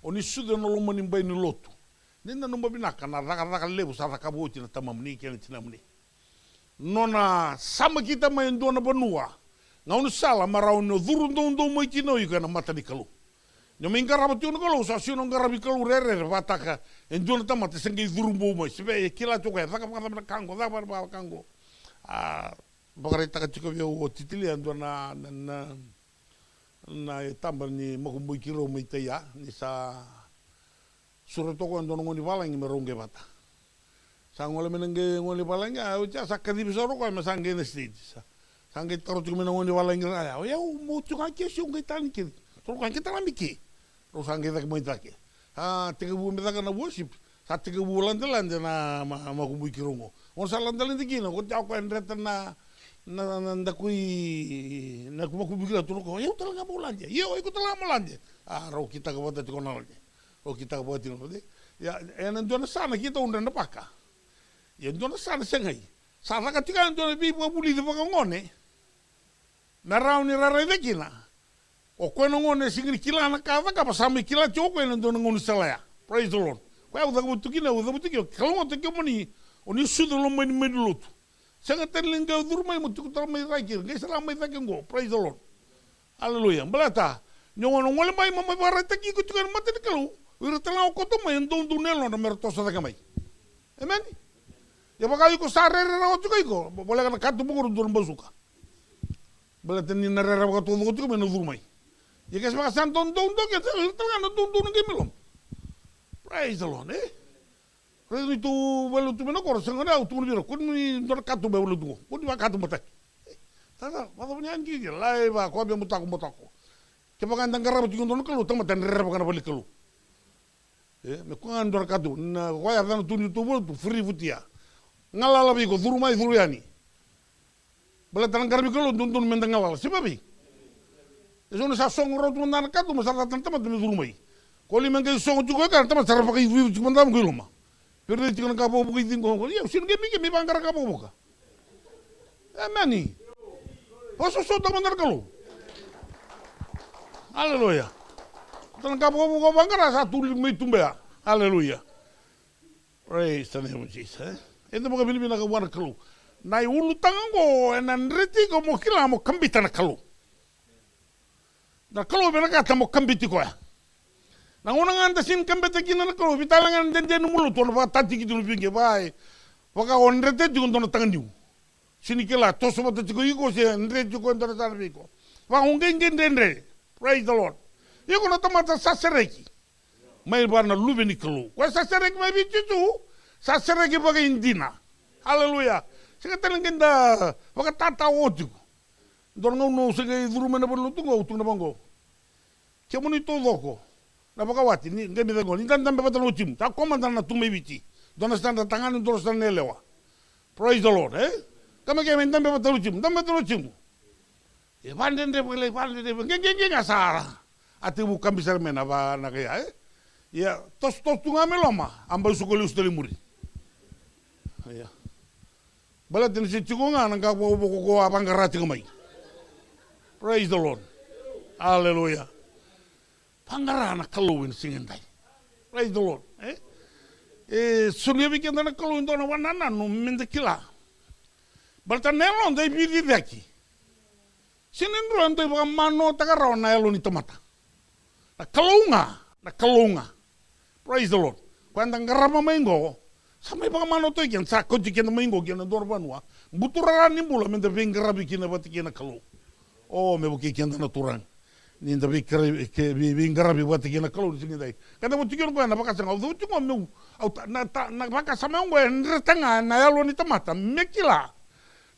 o ni sucu ena loma ni bai ni lotu, ni nanuma vinaka na cakacaka levu sa cakava oti na tamamuni kei na tinamuni. Nona samakita mai e dua na vanua, gaunisala, me rawa ni o curu doudou mai kina o iko ena mata ni Kalou. Ni o mai qarava tiko na Kalou, sa sega ni o qaravi Kalou rerere vakataka e dua na tamata se qai curu bou mai. Se vei e kila tiko o koya, caka vakacava na ka oqo, caka vakacava na ka oqo. A vakaraitaka tiko vei au o Titilia e dua na, na, na, na itaba ni makubui keirau mai Taia, ni sa sure toka e dua na gone ni valagi me rau qai vata. Sa gole mai na qai gone ni valagi, a, oti ya sa kacivi sara o koya me sa qai na stage. Sa, sa qai taro tiko mai na gone ni valagi ra ya, o yau mo tiko ga ke, se o qai tara ni ke. Taro koya, qai tara mai ke. Rau sa qai cake mai cake. Sa tekivu me caka na worship. Sa tekivu ladelade na ma, makubui keirau oqo. O sa ladelade kina, oti ya o koya e dreta na, na, na, na dakui, na makubui keirau, taro koya, o yau tale ga mo lade. Io, o iko tale ga mo lade. A, rau kitaka vata tiko na lade. O kitaka vata tiko na lade. Ia, ena dua na yasana keitou dredrevaka. Ia, dua na yasana segai. Sa caka tiko e dua na veivakavulici vakagone. Me rawa ni ra raica kina. O koya na gone e sega ni kila na ka a cakava, sa mai kila tiko o koya ena dua na gaunisala ya. Praise the Lord. Koya au cavuta tu kina, au cavuta tu kina, kalougata kemuni, o ni sucu e loma ni bai ni lotu. Sega tale ni qai o curu mai mo tiko tale mai cake, qai sara mai cake oqo. Praise the Lord. Aleluya. Baleta ni o gole mai mo mai vakaraitaki iko tiko ena mata ni Kalou, o ira tale ga o koto mai e doudou na yalodra me ra toso cake mai. Emeni. Ia vaka iko sa rere rawa tiko iko, vo, voleka na katuba oqo, dua na basuka. Baleta ni na rere vakataucoko tiko mai na curu mai. Ia ke sa vaka sa doudou, doudou ke, o ira tale ga na doudou na qai mai loma. Praise the Lord, e? Raica ni tou vale tu mai na koro, sa gone au tukuna vei ira, kua ni dua na katuba e vale tu qo, kua ni vakatubataki. Tata, vakacava ni yani kina, lai va, koya via butako, butako. Kevaka eda qarava tiko dua na Kalou, tamata eda rerevaka na vale ni Kalou. E, me kua ga dua na katuba, na koya yacana tu ni tou vale tu, firi futia. Galala vei iko, curu mai, curu yani. Baleta na qaravi Kalou, dodonu meda galala. Se vavei? E so na sa sogo rau tu mada na katuba, sa cata na tamata me curu mai. Ko li me qai sogo tiko e ka na tamata sa ra vakaivuivu tiko mada mai ko i loma. Percei tiko na ka vakavuka i ciqo. Ia, au sega ni qai mai ke me vaqara ka vakavuka. Emeni. Vakasosotaka mada na Kalou. Aleluya. Sa na ka vakavuka vaqara sa tu mai tuba ya. Aleluya. Praise the name of Jesus, e? Eda vakavinavinaka vua na Kalou. Na iulutaga oqo ena dreti iko mo kila mo kabita na Kalou. Na Kalou e vinakata mo kabiti koya. Na gauna ga eda sega ni kabita kina na Kalou, vei tale ga na dede ni nomu lotu, o na vakatati kina vei iko, va e. Vaka o dreta tiko dua na taga niu. Sega ni kila, toso vata tiko iko se dre tiko e dua na sala vei iko. Vaka o qai qai dredre. Praise the Lord. Iko na tamata sa sereki mai vua na Luve ni Kalou. Koya sa sereki mai vei Jisu, sa sereki vakaidina. Haleluya. Sega tale qai da vakatatao tiko. Dua na gauna au se qai curu mai na valenilotu qo, au tukuna vaqo. Kemuni taucoko na vakawati, ni qai mai cake qo, ni da dabe vata na watimu. Sa kua mada na tu mai Viti. Dua na sitana tagane, dua na sitana yalewa. Praise the Lord, e? Ka me ke me dabe vata na watimu, dabe vata na watimu. E vadredre vakalailai, vadredre vakalailai, qeqeqe ga sa. A tekivu kabi sara mai na va na kai, e? Ia, tosotoso tu ga mai loma, a bau suka lesu tale i muri. Ia. Baleta ni se tiko ga na qavokavoko ko a vaqara tiko mai. Praise the Lord. Hallelujah. Vaqara na Kalou ena siga edai. Praise the Lord. E? E solia vei keda na Kalou e dua na vakanananu meda kila. Baleta na yaloda e veiciciyaki. Sega ni dua e dau vakamanuataka rawa na yalo ni tamata. Na Kalou ga, na Kalou ga. Praise the Lord. Koya eda qarava mai qo, sa mai vakamanuataki keda, sa kauti keda mai qo ki na dua na vanua buturara ni bula meda veiqaravi kina vata kei na Kalou. O, me vukei keda na Turaga. Ni da veiqaravi, ke, vei, veiqaravi vata kei na Kalou ni siga edai. Ka da vata kei na koya na vakasama, au cau tiko meu, au ta, na, ta, na vakasama qo e dreta ga na yalo ni tamata me kila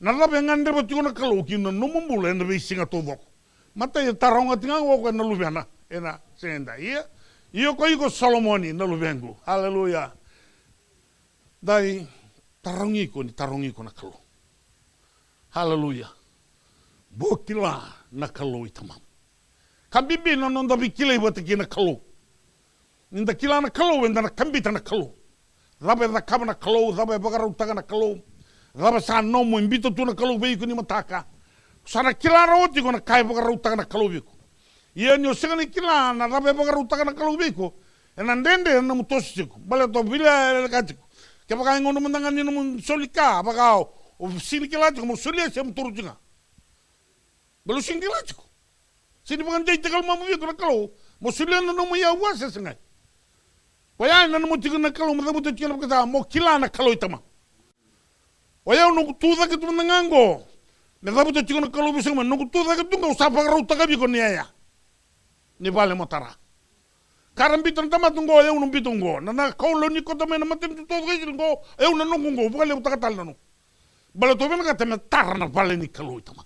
na cava e gadreva tiko na Kalou ki na nomu bula ena veisiga taucoko. Matai e taroga tiko ga o koya na Luvena ena siga edai. Ia, ia ko iko Solomoni na luvequ. Haleluya. Dai, tarogi iko ni tarogi iko na Kalou. Haleluya. Mo kila na Kalou i tamamu. Ka bibi na noda veikilai vata kei na Kalou. Ni da kila na Kalou, eda na kabita na Kalou. Cava e cakava na Kalou, cava e vakarautaka na Kalou, cava sa nomu e biuta tu na Kalou vei iko ni mataka. Sa na kila rawa tiko na ka e vakarautaka na Kalou vei iko. Ia ni o sega ni kila na cava e vakarautaka na Kalou vei iko, ena dredre na nomu toso tiko. Baleta o vilia e leka tiko. Kevaka e gauna mada ga ni nomu soli ka, vaka o, o sega ni kila tiko mo solia se mo toro tiko ga. Baleta o sega ni kila tiko. Sega ni vakadeitaka e lomamu vei iko na Kalou mo solia na nomu iyau vua se segai. Koya e nanuma tiko na Kalou mo cavuta tiko na vakasama, mo kila na Kalou i tamamu. O yau noqu tu cake tu mada ga qo. Me cavuta tiko na Kalou vei iko, noqu tu cake tu qo, au sa vakarautaka vei iko na iyaya ni vale mo tara. Ka ra biuta na tamata qo, o yau na biuta qo. Na, na kau lewe ni kota mai na matanitu taucoko e Isireli qo, o yau na noqu qo, vakalevutaka tale na noqu. Baleta o vinakata me tara na vale ni Kalou i tamamu.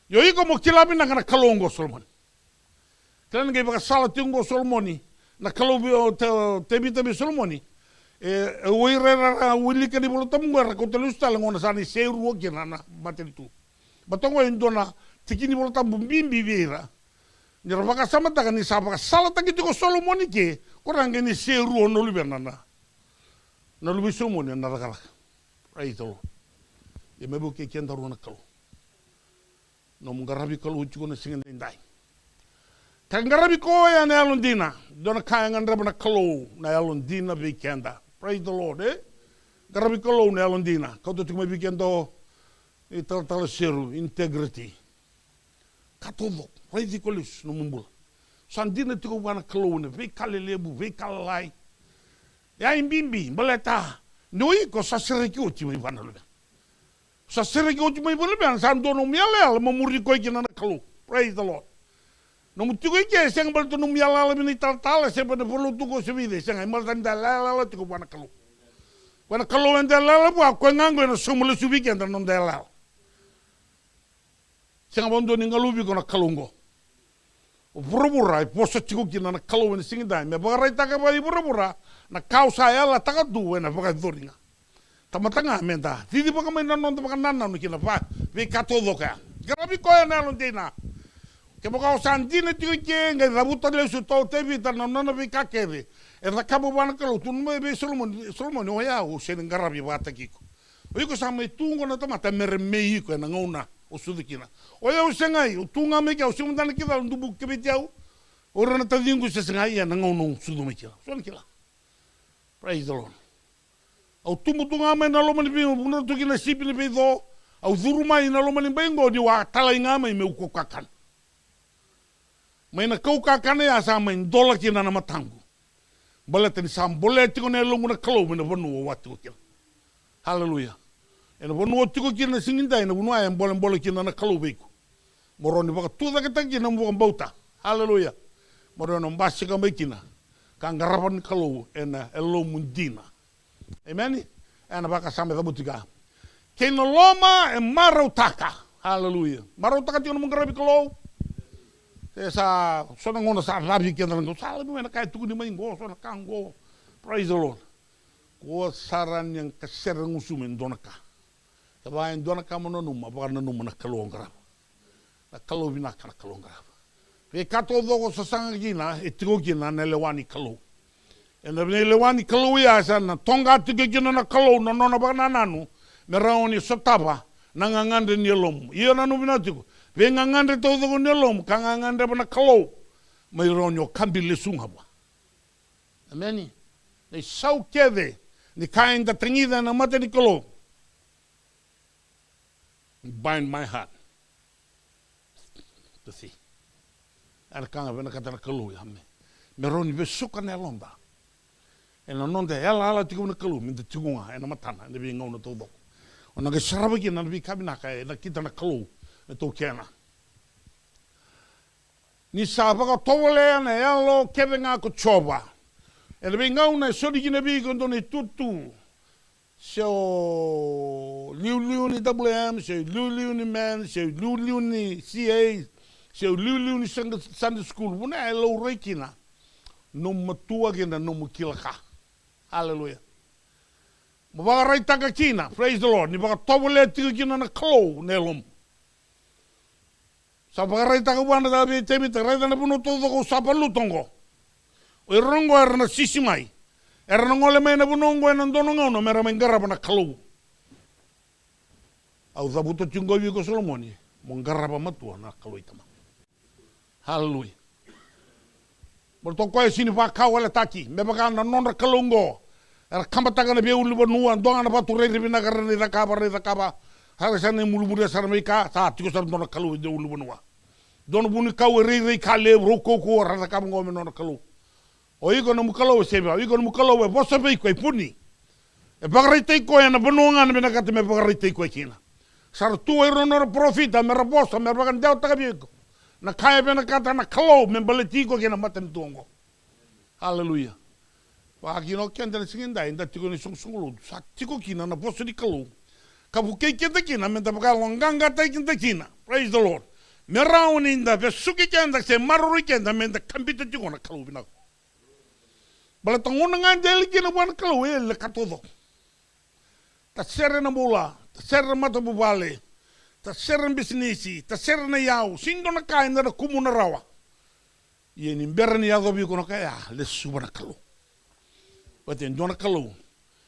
Io, iko mo kila vinaka na Kalou oqo, Solomoni. Kila ni qai vakasala tiko oqo o Solomoni, na Kalou vei, o Te-, o Tevita vei Solomoni. E, e, o ira era wilika na iVola Tabu qo era kauta lesu tale gona sa na iserua kina na matanitu. Baleta oqo e dua na tiki ni iVola Tabu bibi vei ira. Ni ra vakasamataka ni sa vakasalataki tiko o Solomoni ke, ko ra qai na iserua na luvena na, na luve i Solomoni ena cakacaka. Praise the Lord. Ia me vukei kedaru na Kalou. Nomu qaravi Kalou tiko na siga edaidai. Ka qaravi koya na yalodina. Dua na ka e gadreva na Kalou na yalodina vei keda. Praise the Lord, e? Qaravi Kalou na yalodina. Kauta tiko mai vei keda o italatala Seru, integrity. Ka taucoko, raici iko lesu nomu bula. Sa dina tiko vua na Kalou na veika lelevu, veika lalai. E a bibi, baleta ni o iko sa sereki oti mai vua na Luvena. Sa sereki oti mai vua na Luvena, sa dua nomu yalayala mo muri koya kina na Kalou. Praise the Lord. Nomu tiko i ke, sega baleta nomu yalayala vei na italatala, se vei na valenilotu ko se vei cei, sega, e baleta ni da yalayala tiko vua na Kalou. Vua na Kalou eda yalayala vua, koya ga qo ena sauma lesu vei keda na noda yalayala. Sega vakadua ni galuvi iko na Kalou oqo. O vuravura e vosa tiko kina na Kalou ena siga edai me vakaraitaka vei vuravura na ka au sa yalataka tu ena vakayacori ga. Tamata ga meda cicivaka mai na noda vakanananu kina va, veika taucoko ya. Qaravi koya na yalodina. Kevaka o sa dina tiko i ke, qai cavuta lesu o Tevita na nona veika kece e cakava vua na Kalou, tukuna mai vei Solomoni, Solomoni, o yau au sega ni qaravi vakataki iko. O iko sa mai tu oqo na tamata me ra mei iko ena gauna o sucu kina. O yau segai, au tu ga mai ke, au sega mada na kila, dubu keveti au. O ira na taciqu se segai ena gauna au sucu mai kina. Sega ni kila. Praise the Lord. Au tubu tu ga mai na loma ni vei, au vunau tu kina sipi ni veico. Au curu mai na loma ni bai qo niu a talai ga mai meu kau kakana. Mai na kau kakana ya sa mai dola kina na mataqu. Baleta ni sa bolea tiko na yaloqu na Kalou mai na vanua au a tiko kina. Haleluya. Ena vanua o tiko kina na siga edai, na vanua ya e bolebole kina na Kalou vei iko. Mo rawa ni vakatucaketaka kina na nomu vakabauta. Haleluya. Mo rawa ni basika mai kina ka qarava na Kalou ena yalomu dina. Emeni. Ena vakasama e cavuti ka, kei na loma e marautaka. Haleluya. Marautaka tiko na nomu qaravi Kalou. E sa so na gauna sa cavi keda na qo, sa cavi mai na ka e tukuni mai qo, so na ka qo. Praise the Lord. Kua sara ni a kasere gusu me dua na ka. Kevaka e dua na ka mo nanuma, vakananuma na Kalou o qarava. Na Kalou vinaka, na Kalou o qarava. Veika taucoko o sasaga kina, e tiko kina na lewa ni Kalou. Ena lewa ni Kalou ya sa na toqa tiko kina na Kalou na nona vakanananu me rawa ni sotava na gagadre ni yalomu. Ia nanuma vinaka tiko, veigagadre taucoko ni yalomu ka gagadreva na Kalou, mai rawa ni o kabi lesu ga vua. Emeni. Na isau kece ni ka eda tagica ena mata ni Kalou. Bind my heart to thee. Ena ka ga vinakata na Kalou ya me, me rawa ni vesuka na yaloda. Ena noda yalayala tiko na Kalou, meda tiko ga ena matana ena veigauna taucoko. O na qai sarava kina na veika vinaka e nakita na Kalou me taukena. Ni sa vakatovolea na yalo kece ga ko Jiova. Ena veigauna e soli kina vei iko e dua na itutu. Se o liuliu ni W M, se o liuliu ni men, se o liuliu ni C A, se o liuliu ni Sunday, Sunday school. Vuna e laurai kina nomu matua kei na nomu kila ka. Haleluya. Mo vakaraitaka kina, praise the Lord, ni vakatovolea tiko kina na Kalou na yalomu. Sa vakaraitaka vua na Tevita, raica na vanua taucoko au sa valuta oqo. O ira oqo era na sisi mai. Era na gole mai na vanua oqo ena dua na gauna me ra mai qarava na Kalou. Au cavuta tiko vei iko Solomoni, mo qarava matua na Kalou i tamaqu. Haleluya. Baleta o koya e sini vakawalewale taki me vaka na nodra kalou oqo. Era kabataka na veiulunivanua, dua ga na vatu rairai vinaka era na cakava, ra na cakava. Sa ra sa na murimuri sara mai ka, sa tiko sara dua na kalou e veiulunivanua. Dua na vunikau e rairai ka levu, rau kaukauwa, ra cakava oqo me nodra kalou. O iko nomu Kalou e sevi, o iko nomu Kalou e vosa vei iko, e vuni. E vakaraitaki koya ena vanua ga ena vinakata me vakaraitaki koya kina. Sa ra tu o ira na nodra parofita me ra vosa, me ra vakadewataka vei iko na ka e vinakata na Kalou me baleti iko kei na matanitu oqo. Haleluya. Vakakina o keda na siga edai, da tiko ena isoqosoqo lotu, sa tiko kina na vosa ni Kalou ka vukei keda kina meda vakayaloqaqataki keda kina. Praise the Lord. Me rawa ni da vesuki keda se maroroi keda meda kabita tiko na Kalou vinaka. Baleta gauna ga e dela kina vua na Kalou e yali na ka taucoko. Tasere na bula, tasere na matavuvale, tasere na bisinisi, tasere na iyau, sega ni dua na ka eda na kumuna rawa. Ia ni bera ni yacovi iko na ka ya, lesuva na Kalou. Baleta e dua na Kalou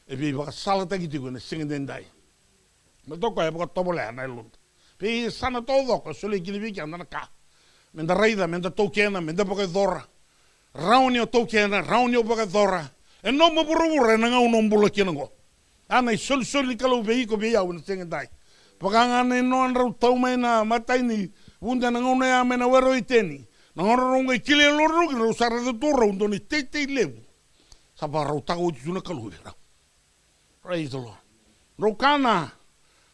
e veivakasalataki tiko ena siga edaidai. Baleta o koya e vakatovolea na yaloda. Veiyasana taucoko e solia kina vei keda na ka meda raica, meda taukena, meda vakayacora. Rawa ni o taukena, rawa ni o vakayacora. E nomu vuravura ena gauna o bula kina oqo. A na isolisoli ni Kalou vei iko, vei au ena siga edai. Vaka ga na inoa drau tau mai na matai ni vuda ena gauna ya mai na were o Iteni. Na gauna rau qai kilai rau kina, rau sa raica tu rau dua na iteitei levu sa vakarautaka oti tu na Kalou vei rau. Praise the Lord. Drau kana,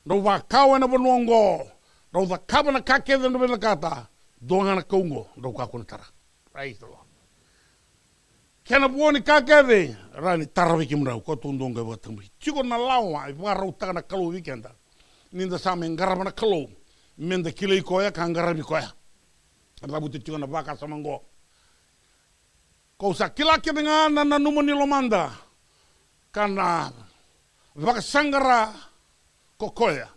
drau vakawa ena vanua oqo, drau cakava na ka kece drau vinakata, dua ga na ka oqo drau kakua ni tara. Praise the Lord. Kena vua ni ka kece, rawa ni tara vei kemudrau, koya tou dau qai vakatabui. Tiko na lawa e vakarautaka na Kalou vei keda. Nida sa mai qarava na Kalou, meda kilai koya ka qaravi koya. Cavuta tiko na vakasama oqo. Kau sa kila kece ga na nanuma ni lomada ka na vakasaqara ko koya.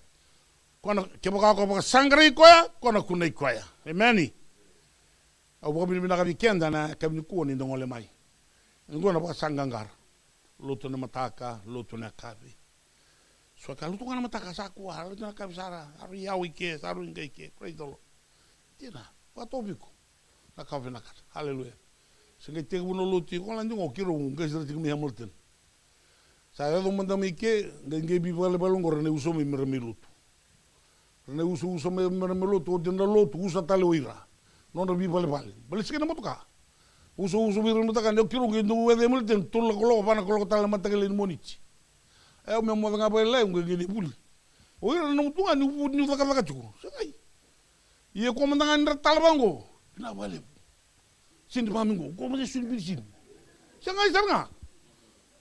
Ko na, kevaka ko vakasaqarai koya, ko na kunei koya. Emeni. Au vakavinavinaka vei keda na yakavi nikua ni da gole mai. Oqo na vakasaqaqara. Lotu ena mataka, lotu ena yakavi. So ka lotu ga na mataka sa kua, lotu ena yakavi sara, sa rui yawa i ke, sa rui qai ke. Praise the Lord. Dina, vakatovo iko. Na ka vinaka. Haleluya. Se qai tekivu na lotu iko, ladi qo keirau qai sara tiko mai Hamilton. Sa yaco mada mai ke, qai qai veivalevale oqo ra na usa mai me ra mai lotu. Ra na usa usa mai me ra mai lotu, oti na lotu, usa tale o ira. Nodra veivalevale. Baleta se qai na motoka. Usa usa vei ira na motoka, ni o keirau qai dau wece Hamilton, tolu na kaloko, va na kaloko tale na mataqali ni Moniti. E, au me moce ga vakalailai, au qai qai ni vuli. O ira na nomu tu ga ni vu-, ni cakacaka tiko. Sa qai. Ia ko mada ga ni ra tala vaqo. Vinaka vakalevu. Sini vamiqo, ko mada suni vili sini. Sa qai sara ga.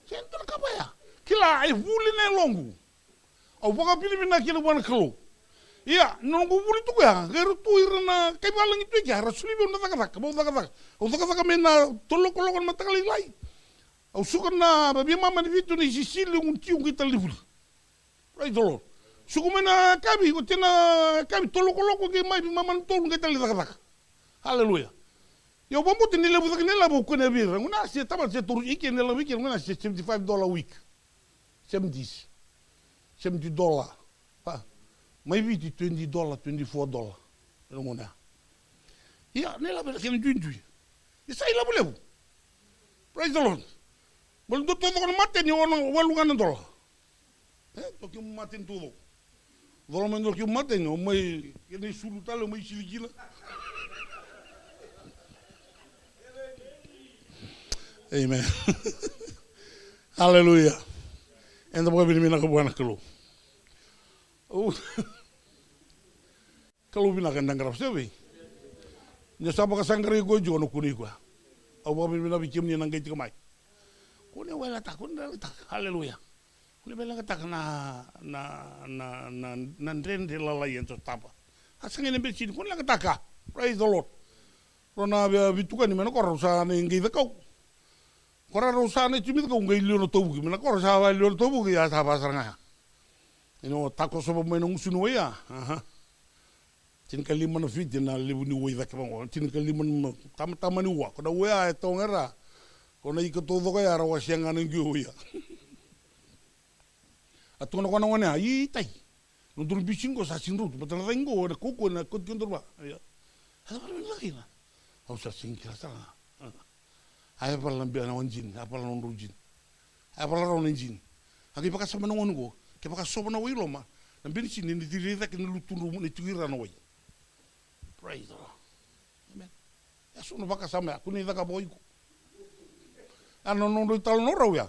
Sa dua na ka vaya. Kila, e vuli na yaloqu. Au vakavinavinaka kina vua na Kalou. Ia, na noqu vuli tu koya, qai ra tu ira na kaivalagi tu e kea, ra soli vei au na cakacaka, vau cakacaka. Au cakacaka mai na tolu lokoloko na mataka lailai. Au suka na veimama ni vitu na isisili, gu tio, qai tale ni vuli. Praise the Lord. Suka mai na yakavi, oti na yakavi, tolu lokoloko qai mai, veimama na tolu, qai tale ni cakacaka. Hallelujah. Ia au vakabauta ni levu cake na ilavo au kune vei ira. Gona se tamata se toru ike na ilavo ike, gona se seventy-five dollar a week. Seventy. Seventy dollar. Pa. Mai Viti twenty dollar, twenty-four dollar. Ena gona ya. Ia, na ilavo ena kena duidui. Ia sa ilavo levu. Praise the Lord. Bale dua taucoko na mateni, ono, walu ga na dola. E, dua kemu mateni taucoko. Cola mai dua kemu mateni, o mai, kena isulu tale, o mai sili kina. Amen. Hallelujah. Eda vakavinavinaka vua na Kalou. Au Kalou vinaka eda qarava, se vei? Ni o sa vakasaqarai koya tiko, o na kunei koya. Au vakavinavinaka vei kemuni na qai tiko mai. Ko ni wailataka, ko ni wailataka. Haleluya. Ko ni veileqataka na, na, na, na, na dredre lalai eda sotava. A sega ni benisini, ko ni leqataka. Praise the Lord. Rau na via veitukani mai na koro, rau sa na qai cakau. Ko rau sa na timi cakau qai liwa na tovuki. Mai na koro sa va liwa na tovuki, ia sa va sara ga ya. Io, takosova mai na gusu ni wai ya. Aha. Tinikalima na fiti na levu ni wai cake vaqo. Tinikalima na tamatama ni ua. Ko na ua ya e toga era. Ko na ika taucoko ya ra wasea ga na qio wai ya. A tukuna ko na gone ya, i tai. Nodaru bisi qo sa sega ni rauta, baleta na cagi qo ena kaukaua, ena kauti kedaru vua. Ia. A cava na caka kina? Au sa sega ni kila sara ga. A yavala na bia na wai jini, a yavala na nodrau jini. A yavala rawa na jini. A qai vakasama na gone qo, kevaka sova na wai i loma, na benisini ena ciri cake na lutudrau, na tiko i ra na wai. Praise the Lord. Amen. E so na vakasama ya, ko ni cakava o iko. A na nodrau italanoa rau ya.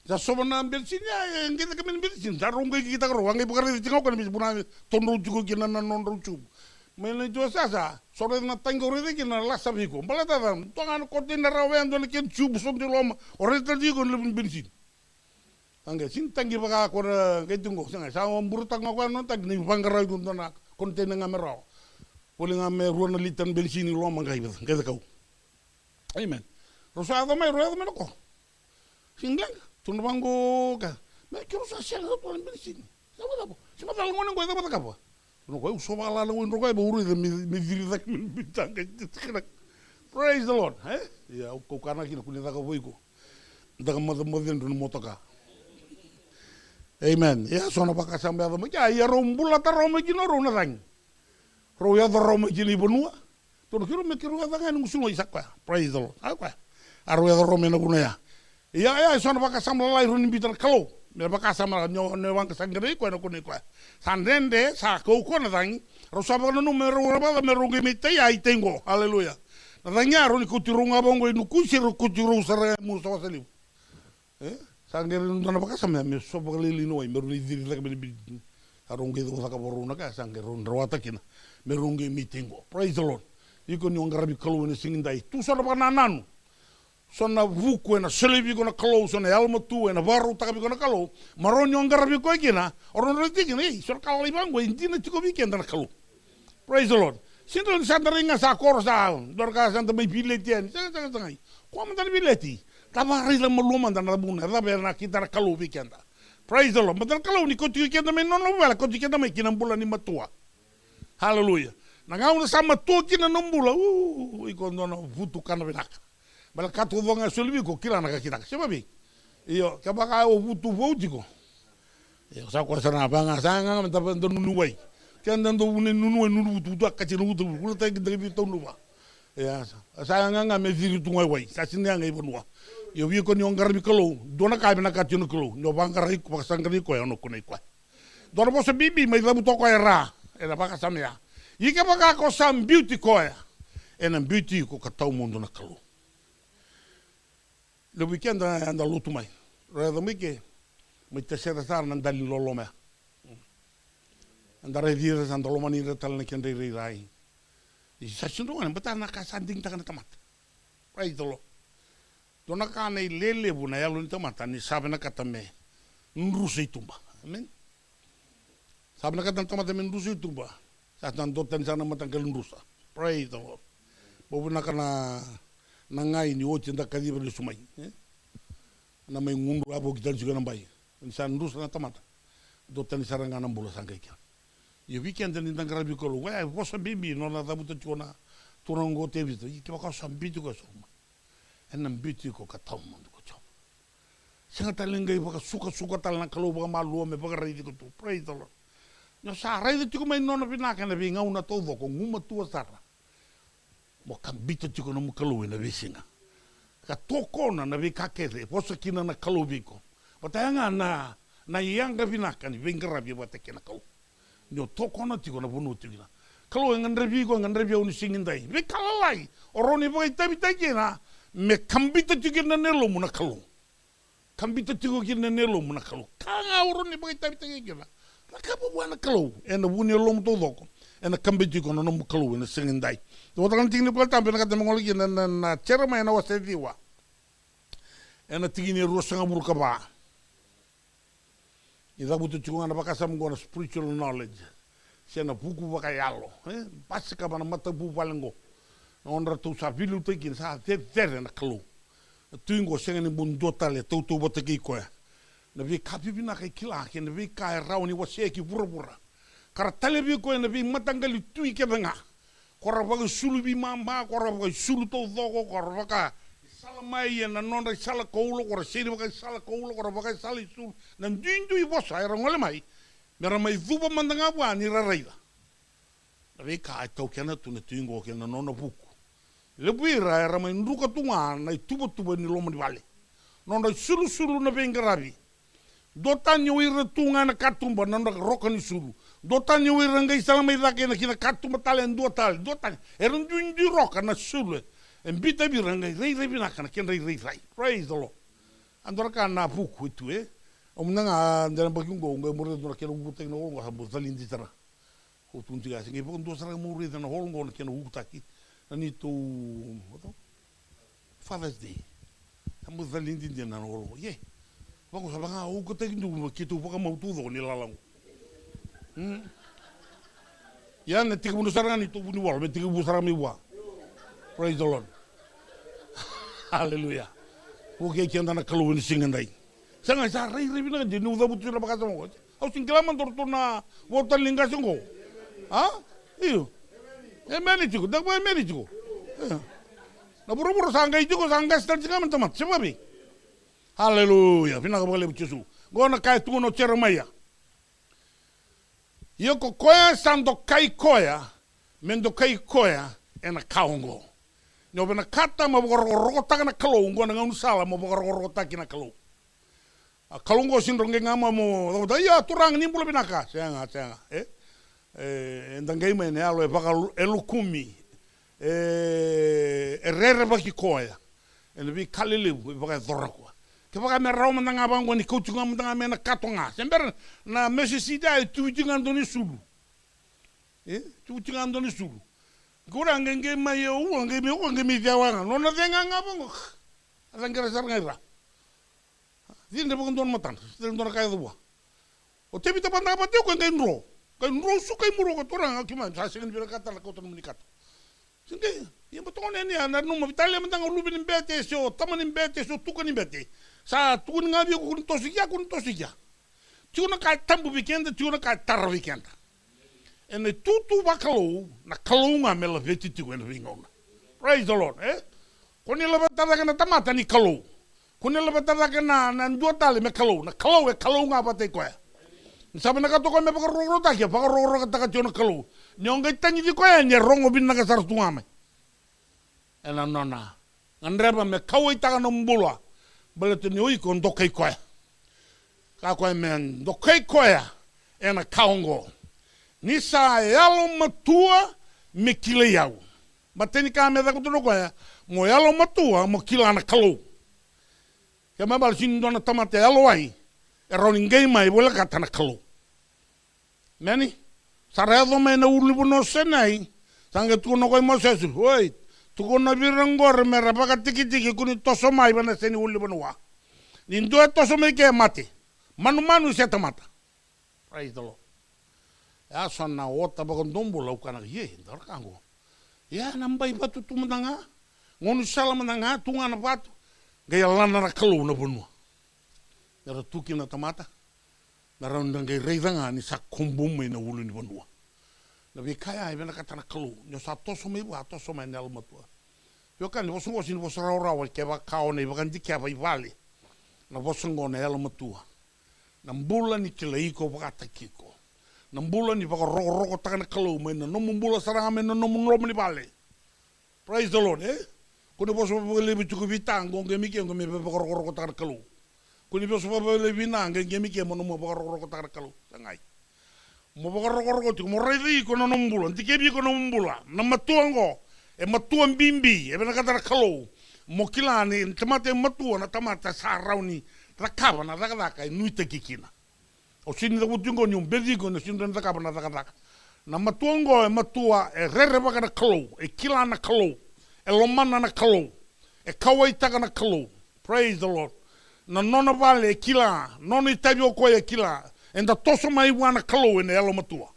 Sa sova na benisini ya, e qai caka mai na benisini. Sa rau qai kitaka rau, a qai vakaraici tiko ga o koya na benisini, vuna todrau tiko kina na nodrau tiko. Mai na tua sasa, so raica na taqi o raica kina na lasa vei iko. Baleta ca, dua ga na kotei na rawa ya, dua na kena tube, so dua i loma. O raica tale tiko na levu ni benisini. A qai, sega ni taqi vaka ko na qai tiko qo, sega, sa burataka ga o koya na nona taqi, ni vaqara iko dua na container ga me rawa. Voli ga me rua na lita na benisini i loma qai, qai cakau. Amen. Rau sa yaco mai, rau yaco mai na koro. Sega ni leqa, tukuna vaqo ka. Me keirau sa sega sara tu na benisini. Sa vakacava? Se macala gone qo e cava cakava? Tukuna o koya, au so vakala na wai dro koya, me au raica me, me ciri cake me biuta qai tiko na. Praise the Lord, e? Ia, au kaukana kina, ko ni cakava o iko. Caka macamacadredre ni motoka. Amen. Ia, so na vakasama yaco mai kea, ia rau bulata rawa mai kina o rau na cagi. Rau yaco rawa mai kina i vanua. Tukuna o keirau me keirau yaco ga ena gusu ni wai, sa koya. Praise the Lord. A koya. A rau yaco rawa mai na vanua ya. Ia, ia, e so na vakasama lalai rau ni biuta na Kalou. Me vakasama ni o, ni o vaqara, sa qai rai koya, na kunei koya. Sa dredre, sa kaukaua na cagi. Rau sa vakananuma me rau, rau vaka me rau qai mai tai ya, i tai qo. Haleluya. Na cagi ya rau ni kauti rau ga vaqo i Nukusi, rau kauti rau sara ya e Musa, Wasalivu. E? Sa qai rai dua na vakasama ya me so vakalailai na wai, me rau ni ciri cake mai na benisini. A rau qai cau cakava o rau na ka ya, sa qai rau rawata kina. Me rau qai mai tai qo. Praise the Lord. Iko ni o qaravi Kalou ena siga edai. Tu so na vakanananu. So na vuku ena solia vei iko na Kalou, so na yalomatua ena vakarautaka vei iko na Kalou. Me rau ni o qaravi koya kina, o rau na raica kina, ei, so na ka lalai vaqo, e dina tiko vei keda na Kalou. Praise the Lord. Sega ni sa da rai ga sa koro sa, dua na ka sa da mai veileti yani. Sega, sega, sega. Koya mada na veileti. Da vakaraica malua mada na vuna, e cava e nakita na Kalou vei keda. Praise the Lord. Mada na Kalou ni kauti keda mai na nona vuvale, kauti keda mai ki na bula ni matua. Hallelujah. Na gauna sa matua kina na bula, u, iko dua na vutukana vinaka. Baleta ka taucoko ga e soli vei iko, kila na ka kitaka. Se vavei? Io, kevaka o vutu vou tiko. Io, sa koya sara na vaga, sa yaga ga me da, da nunu wai. Keda dau vuna nunu wai, nunu vutuvutu, a kati na vutuvutu, kula taki da vei tau nuva. Ia, sa, sa yaga ga me ciri tu ga i wai, sa sega ni yaga i vanua. Io, vei iko ni o qaravi Kalou, dua na ka e vinakata tiko na Kalou, ni o vaqarai, vakasaqarai koya, o na kunei koya. Dua na vosa bibi mai cavuta o koya e ra, ena vakasama ya. Ia kevaka ko sa biuti koya, ena biuti iko ka tawamudu na Kalou. Levu vei keda eda lotu mai. Rau yaco mai ke. Mai tasera sara na dali ni loloma ya. Eda raici ira, sa da lomani ira tale na kedra irairai. Ia sa sega ni dua ga na, baleta na ka sa digitaka na tamata. Praise the Lord. Dua na ka na ilelevu na yalo ni tamata ni sa vinakata me drusa i tuba. Amen. Sa vinakata na tamata me drusa i tuba. Sa na duatani sara na mataqali drusa. Praise the Lord. Bau vinaka na, na qai ni oti eda kaciva lesu mai, e? Na mai gudru a voki tale tiko na bai. Ni sa drusa na tamata, duatani sara ga na bula sa qai kena. Ia vei keda ni da qaravi Kalou, e vosa bibi nona cavuta tiko na turaga oqo o Tevita. Ia kevaka o sa biuti koya, Solomoni, ena biuti iko ka tawamudu ko Jiova. Sega tale ni qai vakasukasuka tale na Kalou vakamalua me vakaraici iko tu. Praise the Lord. Ni o sa raica tiko mai na nona vinaka ena veigauna taucoko, gumatua sara mo kabita tiko nomu Kalou ena veisiga. Ka tokona na veika kece e vosa kina na Kalou vei iko. Vata ya ga na, na yaga vinaka ni veiqaravi vata kei na Kalou. Ni o tokona tiko na vanua tiko kina. Kalou e gadrevi iko, e gadrevi au ni siga edai. Veika lalai o rawa ni vakaitavitaki kina me kabita tiko kina na yalomu na Kalou. Kabita tiko kina na yalomu na Kalou. Ka ga o rawa ni vakaitavitaki kina. Cakava vua na Kalou ena vu ni yalomu taucoko. Ena kabita tiko na nomu Kalou ena siga edai. Dua tale na tikina ni Vola Tabu ena ka me gole kina na, na, na Jeremaia na wase ciwa, ena tikina e ruasagavulu ka va. Ni cavuta tiko ga na vakasama oqo na spiritual knowledge, se na vuku vakayalo, e? Basikava na matavuvale oqo. Na nodratou sa veiliutaki kina, sa cecere na Kalou. Na tui oqo sega ni bau dua tale e tautauvata kei koya. Na veika vivinaka e kila kei na veika e rawa ni wasea ki vuravura, ka ra talevi koya na veimataqali tui kece ga. Ko ra vakaisulu veimama, ko ra vakaisulu taucoko, ko ra vakaisala mai ena nodra isala koula, ko ra sega ni vakaisala koula, ko ra vakaisala isulu. Na duidui vosa era gole mai me ra mai cuva mada ga vua ni ra raica na veika e taukena tu na tui oqo kei na nona vuku. Levu vei ira era mai druka tu ga na ituvatuva ni loma ni vale, nodra isulusulu na veiqaravi. Duatani o ira tu ga ena katuba na nodra roka ni sulu. Duatani o ira qai sala mai cake ena kina katuba tale e dua tale. Duatani era duidui roka na sulu. E biuta vei ira qai rairai vinaka na kedra irairai. Praise the Lord. A dua na ka na vuku e tu, e? Au mada ga, de na yabaki oqo, au qai muria tu na kena ukutaki na olo oqo, sa bau cali dei sara. Ko tukuna tiko ya, se qai vakadua sara meu raica na olo oqo na kena ukutaki. Na neitou Father's Day. Sa bau cali dei dina na olo oqo. Ia, vaqo sa vaka ga ukutaki tu me keitou vakamau taucoko ni lala oqo. Hmm. Ia na tekivu sara ga ni tovu ni vola me tekivu sara mai vua. Praise the Lord. Hallelujah. Vukei keda na Kalou ena siga edai. Sa qai sa rairai vinaka dina niu cavuta tu na vakasama oqo. Au sega ni kila mada o ratou na vo tale ni qase oqo. A? Io. Emeni tiko, dua vakaemeni tiko. Io. Na vuravura sa qai tiko, sa qase tale tiko ga na tamata, se vakaevei? Haleluya, vinaka vakalevu Jisu. Oqo na ka e tukuna o Jeremaia. Ia ko koya sa dokai koya me dokai koya ena ka oqo. Ni o vinakata mo vakarokorokotaka na Kalou, oqo na gaunisala mo vakarokorokotaki na Kalou. A Kalou oqo sega ni dro qai ga mo, mo cavuta, ia Turaga ni bula vinaka. Sega, sega. E? E, eda qai mai na yalo e vakaelukumi. E, e rerevaki koya ena veika lelevu e vakayacora koya. Kevaka me rawa mada ga vaqo ni kau tiko ga mada ga mai na kato ga. Se bera na mesesita e tu tiko ga dua na isulu. E? Tu tiko ga dua na isulu. Kura qai qai mai e ua, qai mai ua, qai mai cewa ga. Nona cega ga vaqo. A caqera sara ga i ra. Cidre vakadua na matadra, cidre dua na ka e yaco vua. O Tevita vata ga vata tiko e qai dro. Qai dro suka i muri o koya, Turaga, keimami sa sega ni vinakata na kauta nomuni kato. Sega, ia ba toka na yani, a nanuma, veitalia mada ga o luve ni bete, se o tama ni bete, se o tuka ni bete. Sa tukuni ga vei iko, ko ni toso i kea, ko ni toso i kea. Tiko na ka e tabu vei keda, tiko na ka e tara vei keda. Ena itutu vakalou, na Kalou ga me laveti tiko ena veigauna. Praise the Lord, e? Ko ni laveta cake na tamata ni Kalou. Ko ni laveta cake na, na dua tale me Kalou. Na Kalou e Kalou ga vata i koya. Ni sa vinakata o koya me vakarokorokotaki, e vakarokorokotaka tiko na Kalou. Ni o qai tagici koya, ni e rogo vinaka sara tu ga mai. Ena nona gadreva me kauwaitaka nomu bula, baleta ni o iko dokai koya. Ka koya me dokai koya ena ka oqo. Ni sa yalomatua me kilai au. Matai ni ka me caka tu o koya, mo yalomatua mo kila na Kalou. Ke mai bale sini dua na tamata e yalowai, E rawa ni qai mai volekata na Kalou. Meni? Sa ra yaco mai na ulunivanua o Sainai. Sa qai tukuna o koya i Mosese, oi, tukuna vei ira oqori me ra vakatikitiki, kua ni toso mai vei na seni ulunivanua. Ni dua e toso mai ke e mate. Manumanu se tamata. Praise the Lord. E a so na ota vakadobula au kana, ie, dua na ka oqo. Ia na bai vatu tu mada ga. Gaunisala mada ga, tu ga na vatu. Qai yalana na Kalou na vanua. Era tu kina na tamata. Na rawa ni ra qai raica ga ni sa kobu mai na ulunivanua. Na veika ya e vinakata na Kalou. Ni o sa toso mai vua, toso mai na yalomatua. Veiwekani, vosa oqo sega ni vosa rawarawa, kevaka o na ivakadikeva i vale. Na vosa oqo na yalomatua. Na bula ni kilai iko vakataki iko. Na bula ni vakarokorokotaka na Kalou mai na nomu bula sara ga mai na nomu loma ni vale. Praise the Lord, e? Kua ni vosa vakalevu tiko vei ta, qo qai mai ke, qo me vakarokorokotaka na Kalou. Kua ni vosa vakalevu vei na, qai qai mai ke mo nomu vakarokorokotaka na Kalou. Sa qai. Mo vakarokoroko tiko, mo raica iko na nomu bula, dikevi iko na nomu bula. Na matua oqo, e matua bibi, e vinakata na Kalou. Mo kila ni tamata e matua, na tamata sa rawa ni cakava na cakacaka e nuitaki kina. O sega ni cavuti oqo ni o beci iko, ni o sega ni cakava na cakacaka. Na matua oqo, e matua, e rerevaka na Kalou, e kila na Kalou, e lomana na Kalou, e kauwaitaka na Kalou. Praise the Lord. Na nona vale e kila, nona itavi o koya e kila. Eda toso mai vua na Kalou ena yalomatua.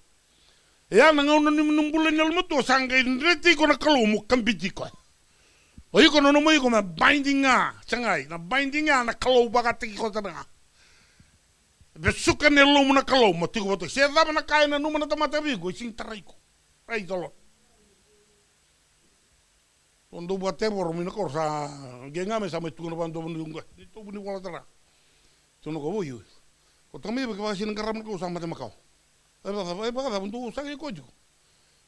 E a na gauna ni nomu bula ni yalomatua, sa qai dreti iko na Kalou mo kabiti koya. O iko na nomu iko me binding ga, sa qai, na binding ga na Kalou vakataki iko sara ga. Vesuka na yalomu na Kalou, mo tiko vata. Se cava na ka e nanuma na tamata vei iko, e sega ni tarai iko. Praise the Lord. Dou vakatevoro mai na koro sa qai ga me sa mai tukuna vakadua vei dou qai. Ni tobu ni vola tara. Tukuna ko voi. Ko tama iva ke vakasina qarava na Kalou sa mate makawa. E vakacava, e vakacava dou sa qai ko tiko.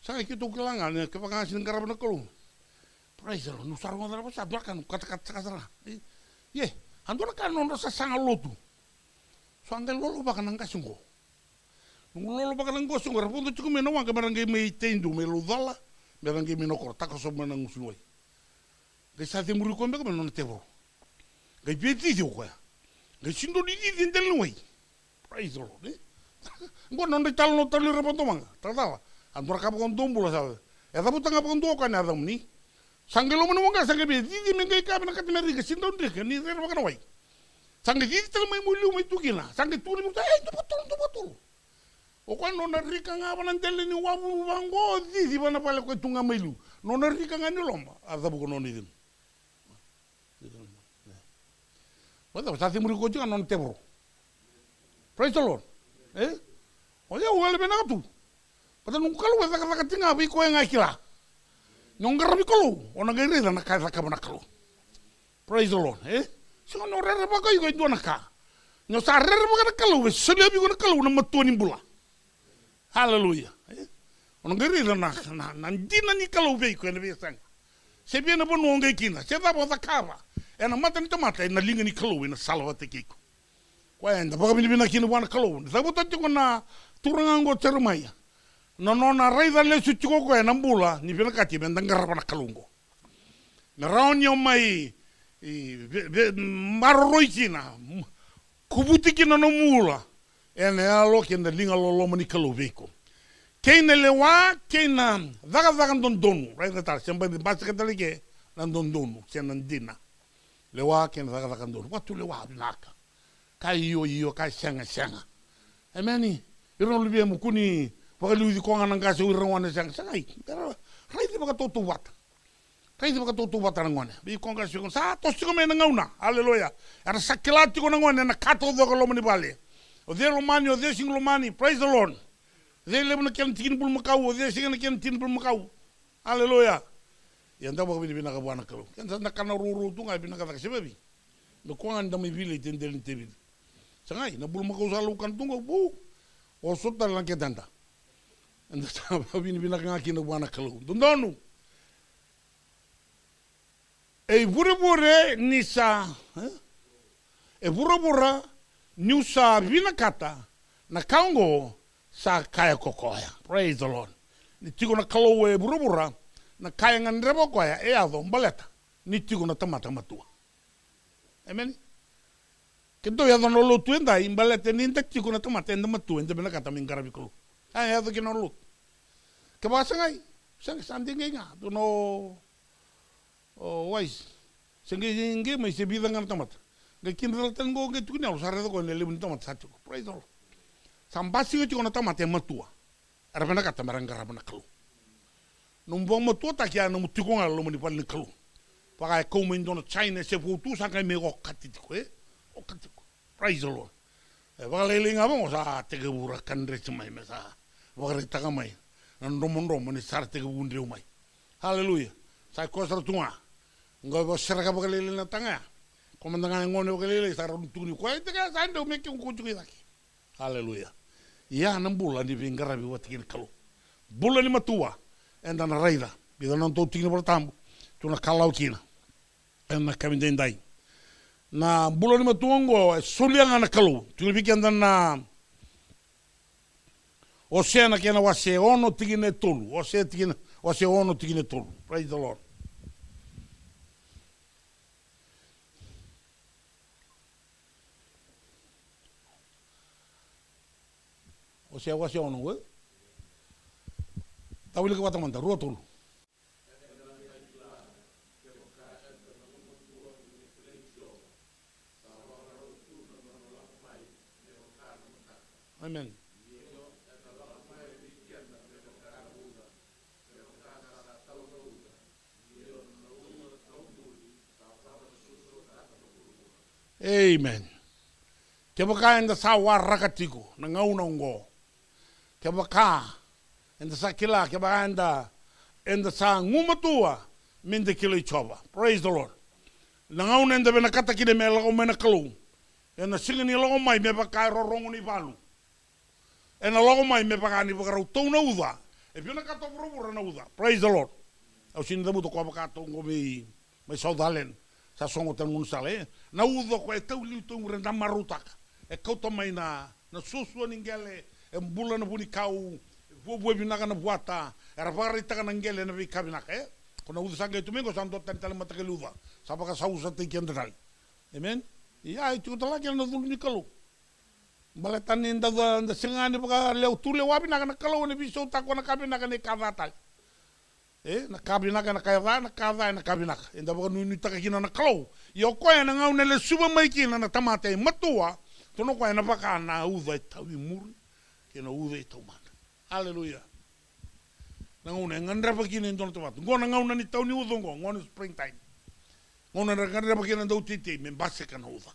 Sa qai keitou kila ga ni ke vakasina qarava na Kalou. Praise the Lord. Nu sa rogo cava sa dua ka nu katakata saka sara. Ie. A dua na ka nodra sasaga lotu. Sa qai lolovaka na qase qo. Noqu lolovaka na qase qo, era vodo tiko mai na waqa me ra qai mai tei dua mai laucala, me ra qai mai na koro, takoso mai na gusu ni wai. Qai sa cemuri koya beka mai na nona tevoro. Qai via cici o koya. Qai sidoni cici e dela ni wai. Praise the Lord, e? Qo na nodra italanoa tale ira vakadua waqa, talatala. A dua na ka vakadua bula sa. E cavuta ga vakadua o koya na yacamuni. Sa qai loma ni waqa, sa qai via cici me qai ka vinakata me rika, sidoni rika, ni rerevaka na wai. Sa qai cici tale mai mo liu mai tu kina. Sa qai tukuna vei ira, e, dua vakatolu, dua vakatolu. O koya nona rika ga vana dela ni wavu vaqo, cici vana vale koya tu ga mai liu. Nona rika ga ni loma, a cavuka nona icegu. Vata, sa cemuri koya tiko ga nona tevoro. Praise the Lord. E? O yau wale vinaka tu. Vata noqu Kalou e cakacaka tiko ga vei koya ga e kila. Ni o qaravi Kalou, o na qai raica na ka e cakava na Kalou. Praise the Lord, e? Sega ni o rerevaka iko e dua na ka. Ni o sa rerevaka na Kalou, e solia vei iko na Kalou na matua ni bula. Hallelujah, e? O na qai raica na, na, na dina ni Kalou vei iko ena veisiga. Se vei na vanua o qai kina, se cava o cakava. Ena mata ni tamata, ena liga ni Kalou, ena sala vata kei iko. Koya eda vakavinavinaka kina vua na Kalou. Ni cavuta tiko na turaga oqo o Jeremaia. Na nona raica lesu tiko o koya na bula ni vinakati me da qarava na Kalou oqo. Me rawa ni o mai, i, ve, ve, maroroi kina, m-, kuvuti kina nomu ula. Ena yalo kei na liga loloma ni Kalou vei iko. Kei na lewa, kei na cakacaka dodonu. Raica tale, se badi basika tale ke na dodonu, se na dina. Lewa kei na cakacaka dodonu. Vatu lewa vinaka. Ka io, io, ka sega, sega. Emeni. Ira na luvemu kua ni vakaliuci koya ga na qase o ira na gone sega. Sega i. Era raici vakatautauvata. Raici vakatautauvata na gone. Vei koya qase o sa toso tiko mai na gauna. Aleluya. Era sa kila tiko na gone na ka taucoko e loma ni vale. O cei lomani, o cei sega ni lomani. Praise the Lord. O cei levu na kena tiki ni bulumakau, o cei sega na kena tiki ni bulumakau. Aleluya. Ia da vakavinavinaka vua na Kalou. Keda sa da kana rourou tu ga e vinaka cake se vei. Me koya ga ni da mai vilai te dela ni tevili. Sa qai, na bulumakau sa lau kana tu ga, vu. Oso tale na kedada. Eda sa vakavinavinaka ga kina vua na Kalou. Dodonu. E ivurevure ni sa, e? E vuravura niu sa vinakata na ka oqo sa kaya ko koya. Praise the Lord. Ni tiko na Kalou e vuravura, na ka e gadreva o koya e yaco baleta ni tiko na tamata matua. Emeni. Keitou yaco na lotu edai, baleta ni da tiko na tamata eda matua, eda vinakata me qaravi Kalou. A yaco kina na lotu. Kevaka sa qai, sa qai sa dei qai ga, tukuna o, o Wise. Se qai, qai mai se vica ga na tamata. Qai kidacala tale qo, qai tukuni yalo, sa raica koya na levu ni tamata sa tiko. Praise the Lord. Sa basika tiko na tamata e matua. Era vinakata me ra qarava na Kalou. Nomu vakamatuataki ya nomu tiko ga loma ni vale ni Kalou. Vaka e kau mai dua na China, e se vou tu, sa qai mai okati tiko, e? Okati tiko. Praise the Lord. E vakalailai ga vaqo sa tekivu ra kadresi mai me sa vakaraitaka mai na dromodromo ni sa ra tekivu dreu mai. Hallelujah. Sa i koya sara tu ga. Qo e vakasereka vakalailai na taga ya. Ko mada ga e gone vakalailai sa ra tukuni koya, e teka sa deu me keu ko tiko i cake. Hallelujah. Ia na bula ni veiqaravi vata kei na Kalou. Bula ni matua, eda na raica. Vica na nodatou tiki ni Volatabu, tu na kalawa kina. Ena yakavi daidai. Na bula ni matua oqo, e solia ga na Kalou. Tukuna vei keda na Osea na kena wase ono tikina e tolu. Osea tikina, wase ono tikina e tolu. Praise the Lord. Osea wase ono, e? Da wilika vata mada, rua tolu. Amen. Amen. Kevaka eda sa waraka tiko na gauna oqo, kevaka eda sa kila, kevaka eda, eda sa gumatua me da kilai Jiova. Praise the Lord. Na gauna eda vinakata kina me lako mai na Kalou, ena sega ni lako mai me vaka e rorogo ni valu. Ena lako mai me vaka ni vakarau tau na uca. E vinakata o vuravura na uca. Praise the Lord. Au sega ni cavuta koya vaka tou qo mai, mai South Island. Sa sogo tale na gaunisala, e? Na uca koya e tau liu, tau qure, da marautaka. E kauta mai na, na suasua ni qele, e bula na vunikau, e vuavua vinaka na vuata, era vakaraitaka na qele na veika vinaka, e? Ko na uca sa qai tu mai qo sa dua tani tale mataqali uca. Sa vakasausataki keda tale. Amen? Ia, e tiko tale ga kina na cudru ni Kalou. Baleta ni da, da sega ni vakalewa, tu lewa vinaka na Kalou, ena veisautaka koya na ka vinaka, ni ka ca tale. E, na ka vinaka ena ka ca, na ka ca ena ka vinaka. Eda vakanuinuitaka kina na Kalou. Ia o koya ena gauna e lesuva mai kina na tamata e matua, tukuna o koya ena vaka na uca e tau i muri kei na uca e taumada. Aleluya. Na gauna e gadreva kina e dua na tamata. Qo na gauna ni tau ni uca qo, gauna ni springtime. Gauna era gadreva kina na dauteitei me basika na uca.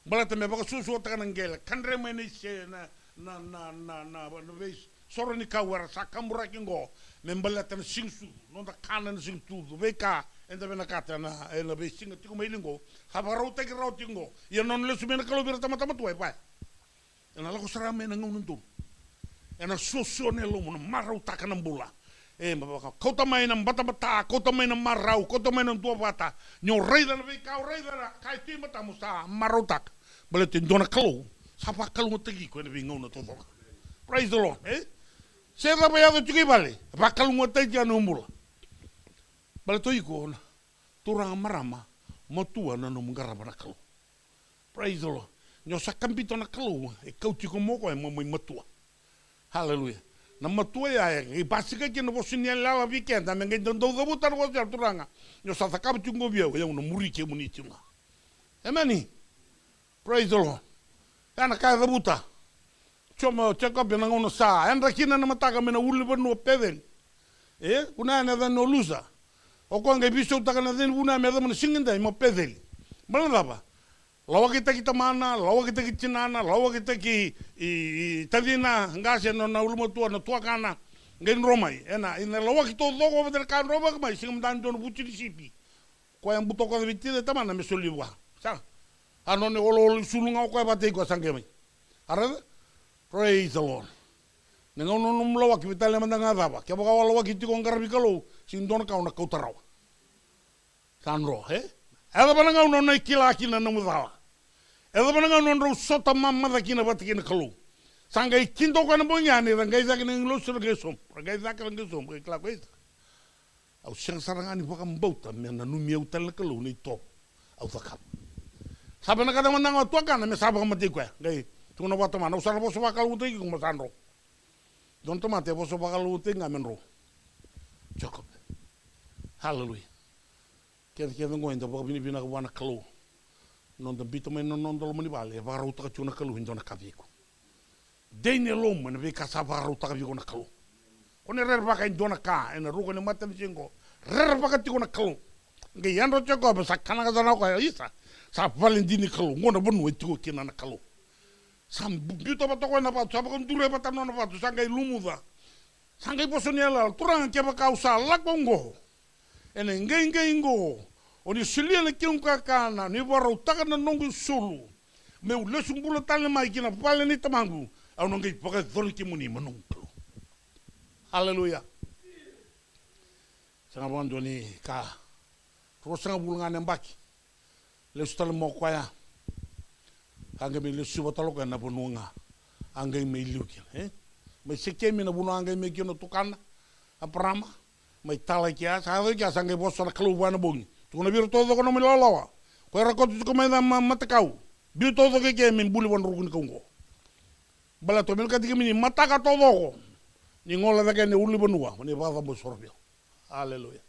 Baleta me vakasuasuataka na qele, kadre mai na ise, na, na, na veisoro ni kau era sa kaburaki qo, me baleta na siga sucu, noda kana ena siga sucu, veika eda vinakata ena, ena veisiga tiko mai li qo, sa vakarautaki rawa tiko qo. Ia na nona lesu mai na Kalou vei ira tamata matua e vaya. Ena lako sara mai na gauna donu. Ena suasua na yalomu, na marautaka na bula. E, ma vaka, kauta mai na batabata, kauta mai na marau, kauta mai na duavata. Ni o raica na veika o raica, na ka e tu e matamu sa marautaka. Baleta e dua na Kalou sa vakalougatataki iko ena veigauna taucoko. Praise the Lord, e? Se cava e yaco tiko i vale, e vakalougatataki tiko na nomu bula. Baleta o iko na turaga, marama, matua na nomu qarava na Kalou. Praise the Lord. Ni o sa kabita na Kalou, e kauti iko mai o koya mo mai matua. Hallelujah. Na matua ya e qai basika kina na vosa ni yalayala vei keda, me qai dau cavuta na vosa ya, Turaga, ni o sa cakava tiko qo vei au, o yau na muri kemuni tiko ga. Emeni. Praise the Lord. Ya na ka e cavuta. Joma, o Jekope ena gauna sa yadra kina na mataka mai na ulunivanua o Peceli. E, vuna ya na yacana o Lusa. O koya qai veisautaka na cei ni vuna me yacova na siga edai mai Peceli. Baleta na cava? Lawakitaki tamana, lawakitaki tinana, lawakitaki i, i tacina, qase, nona ulumatua, na tuakana. Qai dro mai. Ena, ena lawaki taucoko vata na ka dro vaka mai, sega mada ni dua na vutu ni sipi. Koya butako vei tina tamana me soli vua. Sa. A nona ioloolo isulu ga o koya vata i koya sa qai mai. A raica? Praise the Lord. Na gauna nomu lawaki, vei tale mada ga cava. Kevaka o lawaki tiko o qaravi Kalou, sega ni dua na ka o na kauta rawa. Sa dro, e? E cava na gauna o na kila kina na nomu cala? E cava na gauna o drau sota mamaca kina vata kei na Kalou? Sa qai kidou koya na bogi yani, ra qai cake na agilosi, ra qai sobu. Ra qai cake, ra qai sobu, qai kila ko isa. Au sega sara ga ni vakabauta me nanumi au tale na Kalou na itovo au cakava. Sa vinakata mada ga o tuakana me sa vakamatei koya. Qai tukuna vua tamana, au sa na vosa vakalougatataki iko mo sa dro. Dua na tamata e vosa vakalougatataki ga me dro. Jacob. Haleluya. Keda kece oqo eda vakavinavinaka vua na Kalou. Noda biuta mai na noda loma ni vale, e vakarautaka tiko na Kalou e dua na ka vei iko. Dei na yalomu ena veika sa vakarautaka vei iko na Kalou. Ko ni rerevaka e dua na ka ena ruku ni matanisiga oqo. Rerevaka tiko na Kalou. Qai yadra o Jekope, sa kanaka sara o koya, isa, sa vale dina ni Kalou. Oqo na vanua e tiko kina na Kalou. Sa bu-, biuta vata o koya na vatu, sa vakadure vata na nona vatu, sa qai lumuca. Sa qai vosa ni yalayala, Turaga, kevaka au sa lako oqo ena iqaiqai oqo, o ni solia na kemu kakana, ni vakarautaka na noqu isulu, meu lesu bula tale mai ki na vale nei tamaqu, au na qai vakayacori kemuni mo noqu Kalou. Aleluya. Sega vakadua ni ka, ruasagavulu ga na yabaki. Lesu tale mai o koya. A qai mai lesuva tale o koya na vanua ga a qai mai liu kina, e? Mai Sekemi, na vanua a qai mai kina o tukana Eparama. Mai talai kea, sa yaco i kea, sa qai vosa na Kalou vua ena bogi. Tukuna vei ira taucoko na nomu ilawalawa, ko era koto tiko mai na ma-, matakau, biu taucoko i ke me buli vua na ruku ni kau oqo. Baleta au vinakati kemuni mataka taucoko ni gole cake ena ulunivanua mo ni vakacabo soro vei au. Aleluya.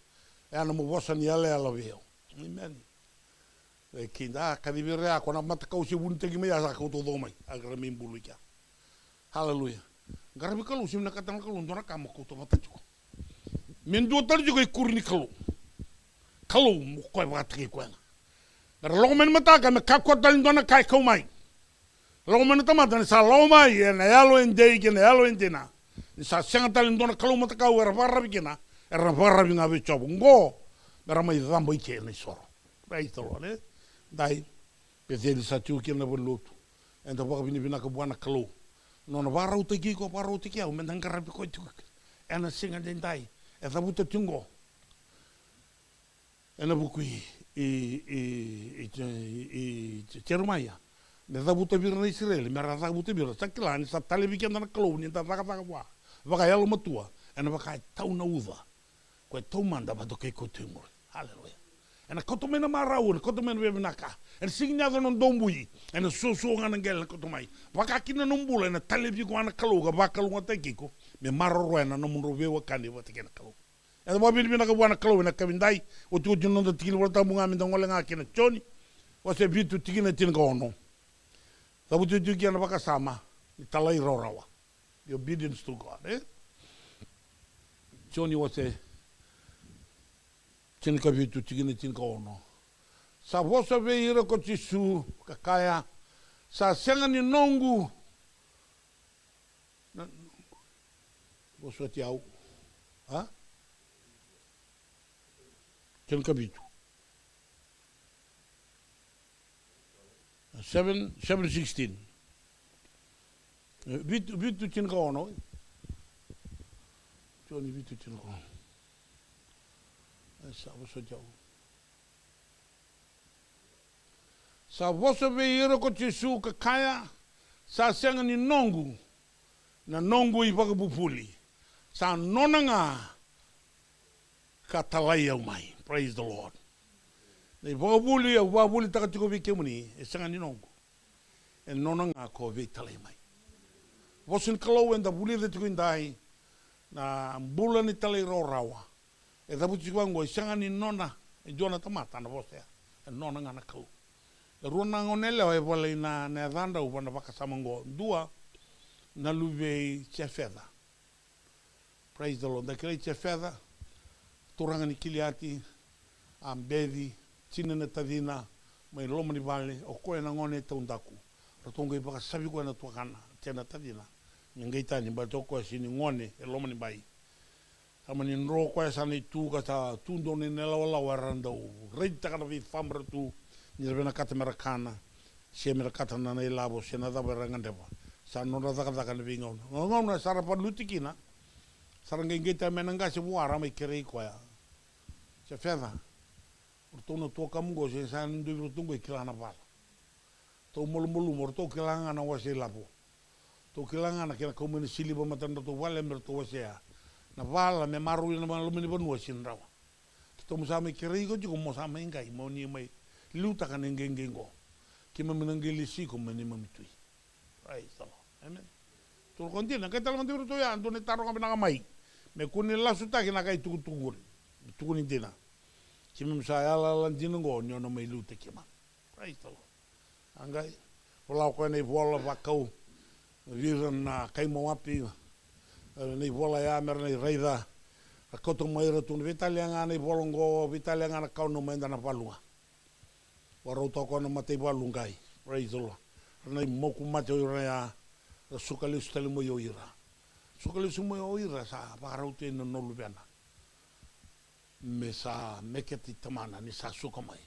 E a nomu vosa ni yalayala vei au. Emeni. E kida, a kacivi ira ya, ko na matakau se vunitaki mai ya, sa kauta taucoko mai. A kere me ibulu i kea. Aleluya. Qaravi Kalou, se vinakata na Kalou dua na ka mo kauta vata tiko. Me dua tale tiko ikuri ni Kalou. Kalou, mo koya vakataki koya ga. Me ra lako mai na mataka, me kakua tale ni dua na ka e kau mai. Lako mai na tamata ni sa lako mai ena yalo e dei kei na yalo e dina. Ni sa sega tale ni dua na kalou matakau era vakararavi kina, era na vakararavi ga vei Jiova. Oqo, me ra mai cabo i ke na isoro. Praise the Lord, e? Dai, Peceli sa tiko kina na valenilotu. Eda vakavinavinaka vua na Kalou. Nona vakarautaki iko, vakarautaki au, meda qaravi koya tiko. Ena siga edaidai, e cavuta tiko oqo. Ena vuku i, i, i, i, i Jeremaia. Me cavuta vei ira na Isireli, me ra cavuta vei ira. Sa kila ni sa talevi keda na Kalou, ni da cakacaka vua vakayalomatua, ena vaka e tau na uca. Koya e taumada vata kei koya tu e muri. Aleluya. Ena kauta mai na marau, ena kauta mai na veivinaka. Ena sega ni yaco na dobui, ena suasua ga na qele ena kauta mai. Vaka kina na nomu bula, ena talevi iko ga na Kalou, ka vakalougatataki iko. Me maroroya na nomudrau veiwekani vata kei na Kalou. Eda vakavinavinaka vua na Kalou ena yakavi edai, otioti ni noda tikina Volatabu ga meda gole ga kina Joni, wase vitu tikina tinikaono. Cavuti oti kina na vakasama ni talairawarawa. The obedience to God, e? Joni wase tinikavitu tikina tinikaono. Sa vosa vei ira ko Jisu, ka kaya, sa sega ni noqu. Na, vosoti au. A? Tinikavitu. Seven, seven sixteen. E, vitu, vitu tinikaono. Joni vitu tinikaono. E, sa vosoti au. Sa vosa vei ira ko Jisu ka kaya, sa sega ni noqu na noqu ivakavuvuli, sa nona ga ka talai au mai. Praise the Lord. Na ivakavuvuli au vakavuvulitaka tiko vei kemuni, e sega ni noqu. E nona ga ko veitalai mai. Vosa ni Kalou eda vulica tiko edai, na bula ni talairawarawa. E cavuti tiko vaqo, e sega ni nona e dua na tamata na vosa ya. E nona ga na Kalou. E rua na gone yalewa e volai na, na yacadrau va na vakasama oqo. Dua, na luve i Jefeta. Praise the Lord. Da kilai Jefeta, turaga ni Kiliati, a beci, tini na tacina, mai loma ni vale, o koya na gone taudaku. Ratou qai vakasavi koya na tuakana, kei na tacina. Me qai tani, baleta o koya sega ni gone e loma ni bai. Sa mani dro koya sa na itu ka sa tu donu na ilawalawa era dau raitaka na veicabora tu ni ra vinakata me ra kana, se me ra kata na, na ilavo, se na cava era gadreva. Sa nodra cakacaka na veigauna. Na gauna sa ra valuti kina, sa ra qai qai tale mai na qase vua ra mai kerei koya. Jefeta, o ratou na tuakamu qo, se sa na dua vei iratou qo e kila na vala. Ratou malumalumu, o ratou kila ga na wase ilavo. Ratou kila ga na kena kau mai na siliva matadratou vale me ratou wasea. Na vala me maroroi na loma ni vanua sega ni rawa. Ratou mo sa mai kerei iko tiko mo sa mai qai, mo ni mai liutaka na iqeqe qo. Keimami na qai lesi iko me neimami tui. Praise the Lord. Amen. Tukuna ko dina, qai tale mada vei iratou ya, dua na itaro ga vinaka mai. Me kua ni lasutaki na ka e tukutuku qori. Tukuni dina. Keimami sa yalayala dina oqo ni o na mai liutaki keimami. Praise the Lord. A qai vola o koya na ivola vakau vei ira na kai Moapi, na ivola ya me ra na raica. Ra kauta mai, ra tukuna, veitalia ga na ivola oqo, veitalia ga na ka o nanuma, eda na valu ga. Vakarautaka o koya na mataivalu qai. Praise the Lord. Ra na imoku mate o ira ya, ra suka lesu tale mai o ira. Suka lesu mai o ira, sa vakarau tu yani na nona luvena. Me sa meketi tamana ni sa suka mai.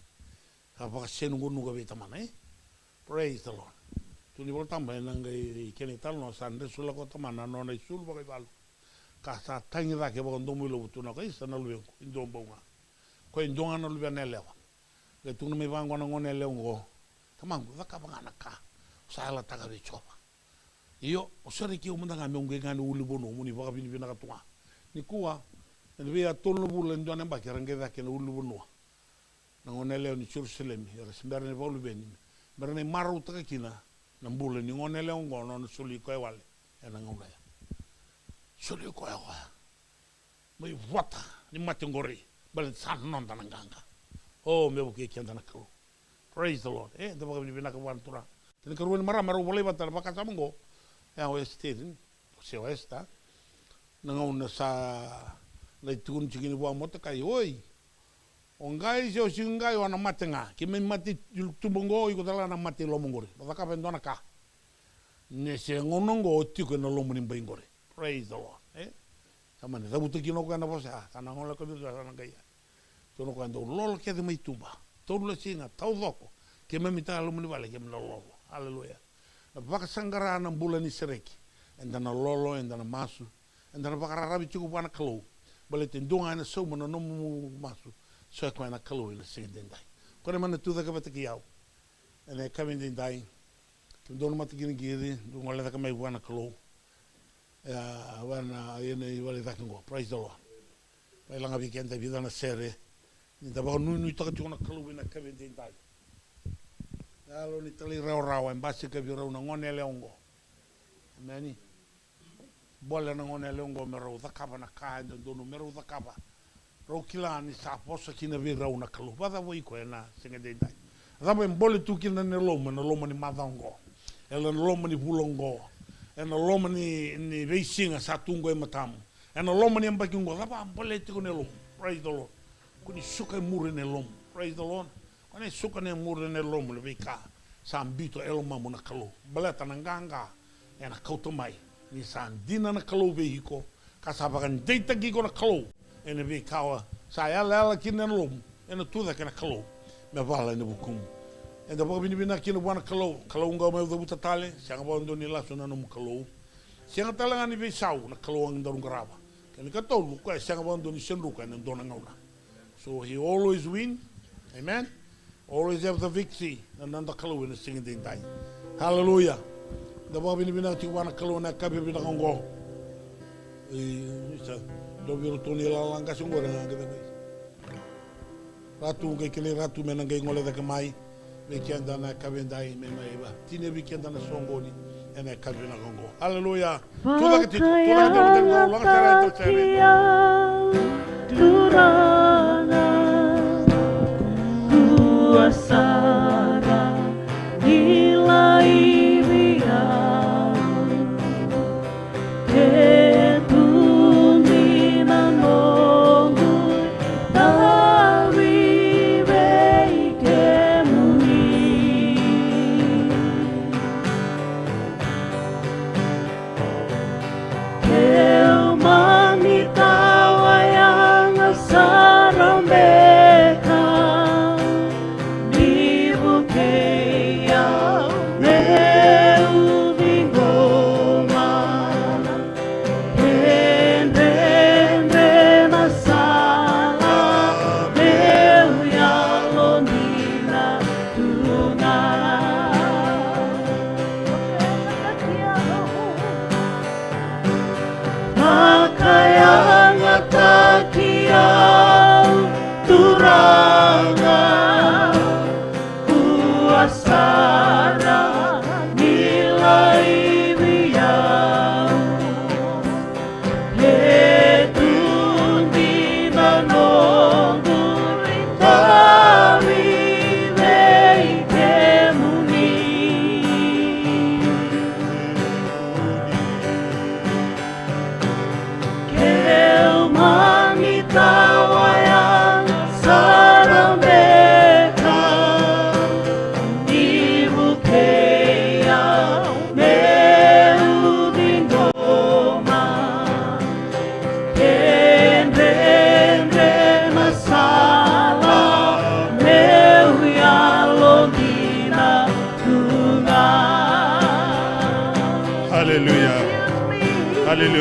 Ka vakasenuganuga vei tamana, e? Praise the Lord. Tukuni Volatabu ena qai kena italanoa, sa dresulaka o tamana na nona isulu vakaivalu. Ka sa tagi cake vakadomoilovo, tukuna o koya, isa, na luvequ, e dua bau ga. Koya e dua ga na luvena yalewa. Qai tukuna mai vaqo na gone yalewa oqo, tamaqu, cakava ga na ka o sa yalataka vei Jiova. Io, o sereki au mada ga meu qai ga ni ulunivanua, mo ni vakavinavinaka tu ga. Nikua, ena vei a tolu na vula e dua na yabaki era qai cake na ulunivanua na gone yalewa ni Jerusalemi, era se bera ni vakaluveni, me ra na marautaka kina na bula ni gone yalewa oqo, na nona soli koya wale ena gauna ya. Soli koya, koya mai vata ni mate qori, baleta sa noda na qaqa. O, me vukei keda na Kalou. Praise the Lord. E, da vakavinavinaka vua na Turaga. Kena ikarua ni marama rau volai vata na vakasama oqo. E, o Esiteri, se o Esita. Na gauna sa lai tukuni tiko kina vua Moatekai, oi, o qai se o sega qai, o na mate ga. Keimami mate i tuba oqo, iko tale ga na mate i loma oqori. Mo cakava e dua na ka. Ne se gauna oqo o tiko ena loma ni bai qori. Praise the Lord. E? Sa mani cavuta kina o koya na vosa, a, sa na gole ka vica, sa na qai. Tukuna o koya, dou lolo kece mai tuba. Tolu na siga, taucoko. Keimami tale loma ni vale, keimami na lolo. Aleluya. Na vakasaqara na bula ni sereki. Eda na lolo, eda na masu. Eda na vakararavi tiko vua na Kalou. Baleta e dua ga ena sauma na nomu masu. So e koya na Kalou ena siga edaidai. Ko na mana tu cake vata kei au. Ena yakavi edaidai. Kemudou na mataqiriqiri, dou gole cake mai vua na Kalou. E, vua na, ena ivale cake oqo. Praise the Lord. Mai laga vei keda e vica na sere. Ni da vakanuinuitaka tiko na Kalou ena yakavi edaidai. Na yalo ni talairawarawa e basika vei rau na gone yalewa oqo. Emeni. Bole na gone yalewa oqo me rau cakava na ka e dodonu me rau cakava. Rau kila ni sa vosa kina vei rau na Kalou. Vakacava o iko ena siga edaidai? Cava e bole tu kina na yalomu ena loma ni macawa oqo? Ena loma ni vula oqo? Ena loma ni, ni veisiga sa tu oqo e matamu? Ena loma ni yabaki oqo, cava a bole tiko na yalomu? Praise the Lord. Ko ni suka e muri na yalomu. Praise the Lord. Ko ni suka e muri na yalomu na veika sa biuta e lomamu na Kalou. Baleta na qaqa ena kauta mai ni sa dina na Kalou vei iko, ka sa vakadeitaki iko na Kalou ena veika sa yalayala kina na yalomu, ena tu cake na Kalou me vala ena vukumu. Eda vakavinavinaka kina vua na Kalou. Kalou qau mai cavuta tale, sega vakadua ni lasu na nomu Kalou. Sega tale ga ni veisau na Kalou a daru qarava. Kena ikatolu, koya sega vakadua ni se druka ena dua na gauna. So he always win. Amen. Always have the victory. Na noda Kalou ena siga edaidai. Hallelujah. Da vakavinavinaka tiko vua na Kalou ena yakavi vinaka oqo. E, sa dua vei iratou na ilala qase oqo era ga qai cakava. Ratu qai kilai Ratu me na qai gole cake mai vei keda na yakavi edaidai, me mai vakatini vei keda na soqoni ena yakavi vinaka oqo. Hallelujah. Tucake tiko, tucake tiko, tucake tiko, laga sere, tucake sere. Vakayacataki au Turaga, dua sara ni laivi au. Kemuni na noqu itavi vei kemuni. Keu mani ta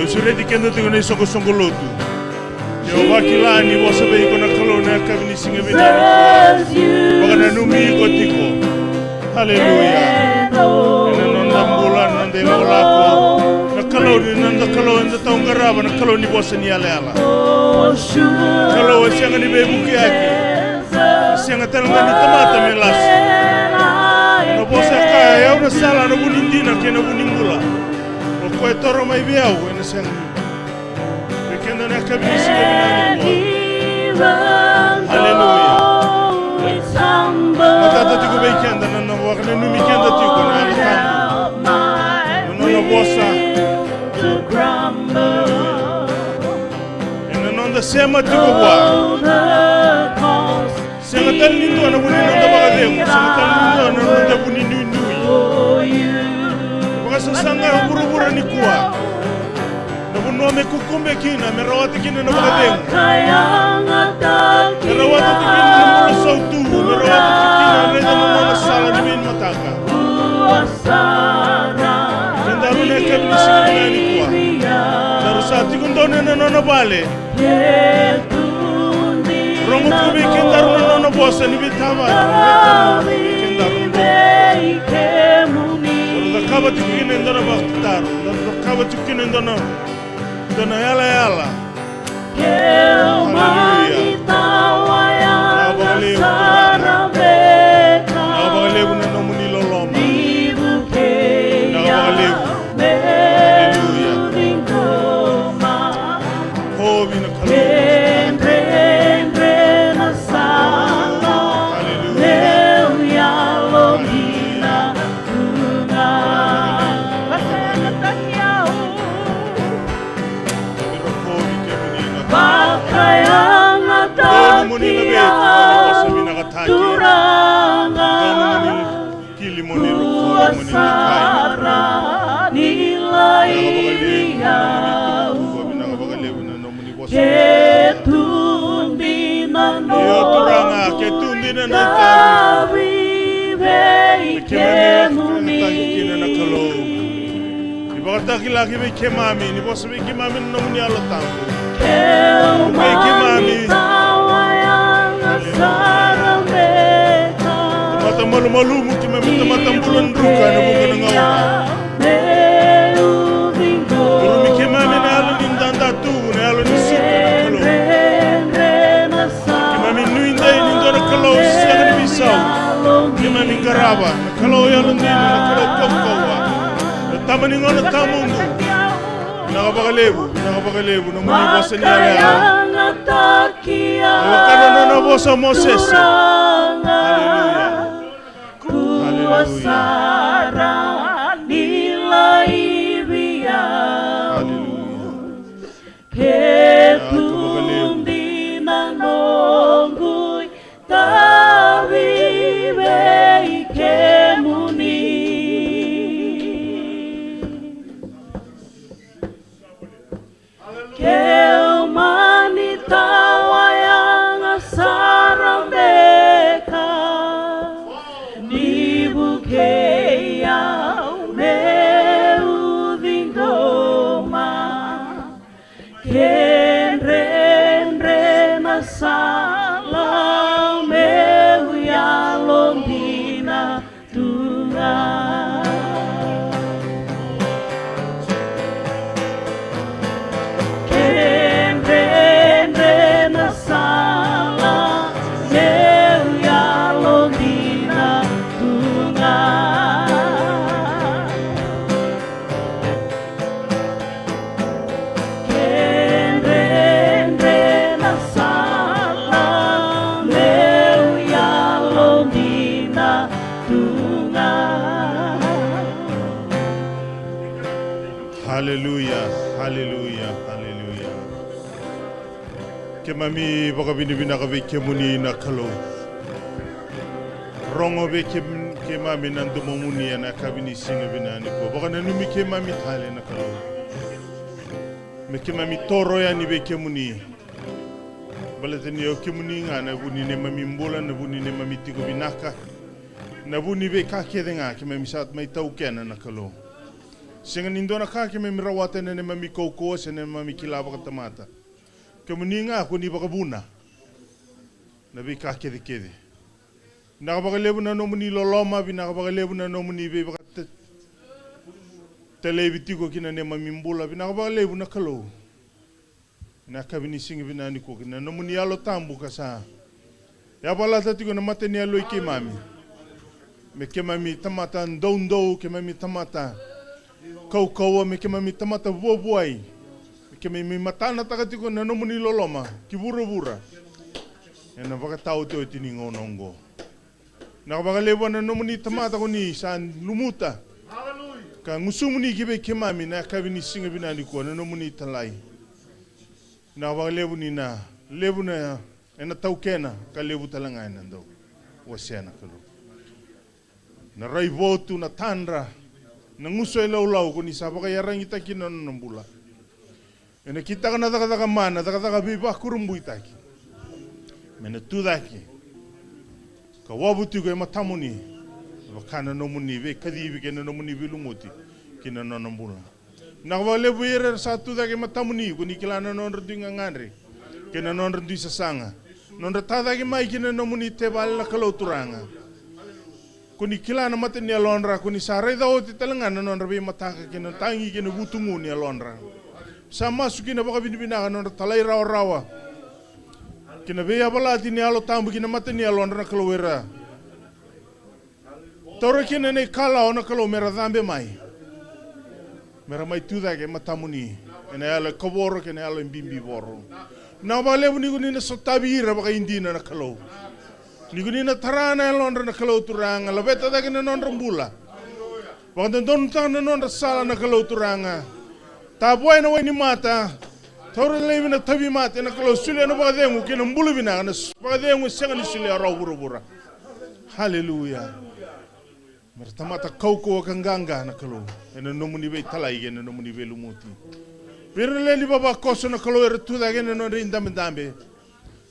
Sureti keda tiko na isoqosoqo lotu. Ni o vakila ni vosa vei iko na Kalou na yakavi ni siga vinaka nikua. Vakananumi iko tiko. Aleluya. Ena noda bula, na noda ilakolako. Na Kalou ni noda Kalou, eda tau qarava, na Kalou ni vosa ni yalayala. Kalou e sega ni veivukiyaki. E sega tale ga ni tamata me lasa. Na vosa e kaya, o au na sala, na vu ni dina kei na vu ni bula. O koya e toro mai vei au ena sega. Vei keda na yakavi ni siga vinaka nikua. Aleluya. Matata tiko vei keda na, na vakananumi keda tiko na Yalo Tabu. Na nona vosa. Ena noda sema tiko vua. Sega tale ni dua na vu ni noda vakacegu, sega tale ni dua na noda vu ni nuinui. Vakasasaga e vuravura nikua. Na vanua me kukube kina, me rawata kina na vakacegu. Me rawata kina na bula sautu, me rawata kina na raica na nona sala ni veimataka. Kedaru na yakavi ni siga vinaka nikua. Daru sa tiko donu ena nona vale. Rogo tiko vei kedaru na nona vosa ni veitavaki. Kedaru. Daru cakava tiko kina e dua na vakatataro. Daru cakava tiko kina e dua na, dua na yalayala. Aleluya. Vinaka vakalevu Turaga. Vinaka vakalevu na nomuni loloma. Vinaka vakalevu. Aleluya. Kovi na Kalou. Aleluya. Vakayagataki au Turaga. Kua sara ni laivi au. Ke tu dina noqu itavi vei kemuni. Ni vakatakilaki vei keimami, ni vosa vei keimami na nomuni Yalo Tabu. Vei keimami. Tamata malumalumu, keimami tamata bula druka ena vuqa na gauna. Curumi keimami na yalo ni dadatuvu, na yalo ni suka, na Kalou. Keimami nuidei ni dua na Kalou sega ni veisau. Keimami qarava na Kalou yalodina, na Kalou kaukauwa, na Tama ni gauna tawamudu. Vinaka vakalevu, vinaka vakalevu na nomuni vosa ni yalayala. Na wekana nona vosa o Mosese. Aleluya. Aleluya. Aleluya. Ke tu dina noqu itavi vei kemuni. Ke mani tawayaga sara beka, ni vukei au meu ciqoma. Ke dredre na sala, meu yalodina tu ga. Ke dredre na sala, meu yalodina tu ga. Ke dredre na sala, meu yalodina tu ga. Aleluya, aleluya, aleluya. Keimami vakavinavinaka vei kemuni na Kalou. Rogo vei kem-, keimami na domomuni ena yakavi ni siga vinaka nikua. Vakananumi keimami tale na Kalou. Me keimami toro yani vei kemuni. Baleta ni o kemuni ga na vu ni neimami bula, na vu ni neimami tiko vinaka, na vu ni veika kece ga keimami sa mai taukena na Kalou. Sega ni dua na ka keimami rawata ena neimami kaukauwa se neimami kila vakatamata. Kemuni ga ko ni vakavuna na veika kecekece. Vinaka vakalevu na nomuni loloma, vinaka vakalevu na nomuni veivakatalevi tiko ki na neimami bula, vinaka vakalevu na Kalou. Na yakavi ni siga vinaka nikua kei na nomuni Yalo Tabu ka sa yavalata tiko na mata ni yalo i keimami. Me keimami tamata doudou, keimami tamata kaukauwa, me keimami tamata vuavuai. Me keimami matanataka tiko na nomuni loloma ki vuravura. Ena vakataotioti ni gauna oqo. Vinaka vakalevu na nomuni tamata ko ni sa lumuta ka gusumuni ki vei keimami na yakavi ni siga vinaka nikua na nomuni italai. Vinaka vakalevu ni na levu na ena taukena ka levu tale ga ena dau wasea na Kalou. Na raivotu, na tadra, na gusu e laulau ko ni sa vakayaragitaki na nona bula. Ena kitaka na cakacaka mana, cakacaka veivakurabuitaki. Me na tu cake ka wavu tiko e matamuni, vaka na nomuni veikacivi kei na nomuni veilumuti ki na nona bula. Vinaka vakalevu ira era sa tu cake e matamuni, ko ni kila na nodra dui gagadre kei na nodra dui sasaga, nodra ta cake mai ki na nomuni tevale na Kalou Turaga. Ko ni kila na mata ni yalodra, ko ni sa raica oti tale ga na nodra veimataka kei na tagi kei na vutugu ni yalodra. Sa masu ki na vakavinavinaka nodra talairawarawa ki na veiyavalati ni Yalo Tabu ki na mata ni yalodra na Kalou era taura kina na ikalawa na Kalou me ra cabe mai, me ra mai tu cake e matamuni ena yalo e kavoro kei na yalo e bibivoro. Vinaka vakalevu ni ko ni na sotavi ira vakaidina na Kalou. Ni ko ni na tara na yalodra na Kalou Turaga, laveta cake na nodra bula. Vakadodonutaka na nodra sala na Kalou Turaga. Tavoya na wainimata. Taura laivi na tauvimate na Kalou, solia na vakacegu kei na bula vinaka, na s- vakacegu e sega ni solia rawa vuravura. Haleluya. Me ra tamata kaukauwa ka qaqa na Kalou ena nomuni veitalai kei na nomuni veilumuti. Vei ira na lewe ni vavakoso na Kalou era tu cake ena nodra idabedabe.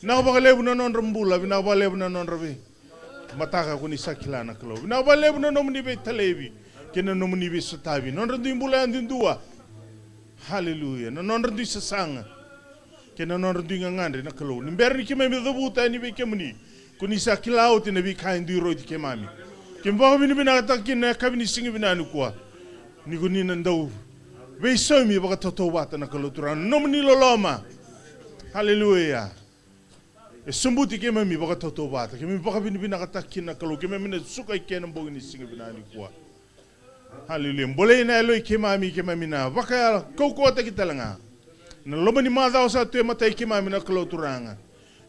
Vinaka vakalevu na nodra bula, vinaka vakalevu na nodra veimataka ko ni sa kila na Kalou. Vinaka vakalevu na nomuni veitalevi kei na nomuni veisotavi, nodra dui bula yadudua. Haleluya. Na nodra dui sasaga kei na nodra dui gagadre na Kalou. Ni bera ni keimami cavuta yani vei kemuni, ko ni sa kila oti na veika e dui rauti keimami. Keimami vakavinavinakataka kina na yakavi ni siga vinaka nikua. Ni ko ni na dau veisaumi vakatautauvata na Kalou Turaga, na nomuni loloma. Haleluya. E sobuti keimami vakatautauvata, keimami vakavinavinakataka kina na Kalou, keimami na suka i ke na bogi ni siga vinaka nikua. Haleluya. Bolei na yalo i keimami, keimami na vakayalo kaukauwataki tale ga. Na loma ni macawa sa tu e matai keimami na Kalou Turaga.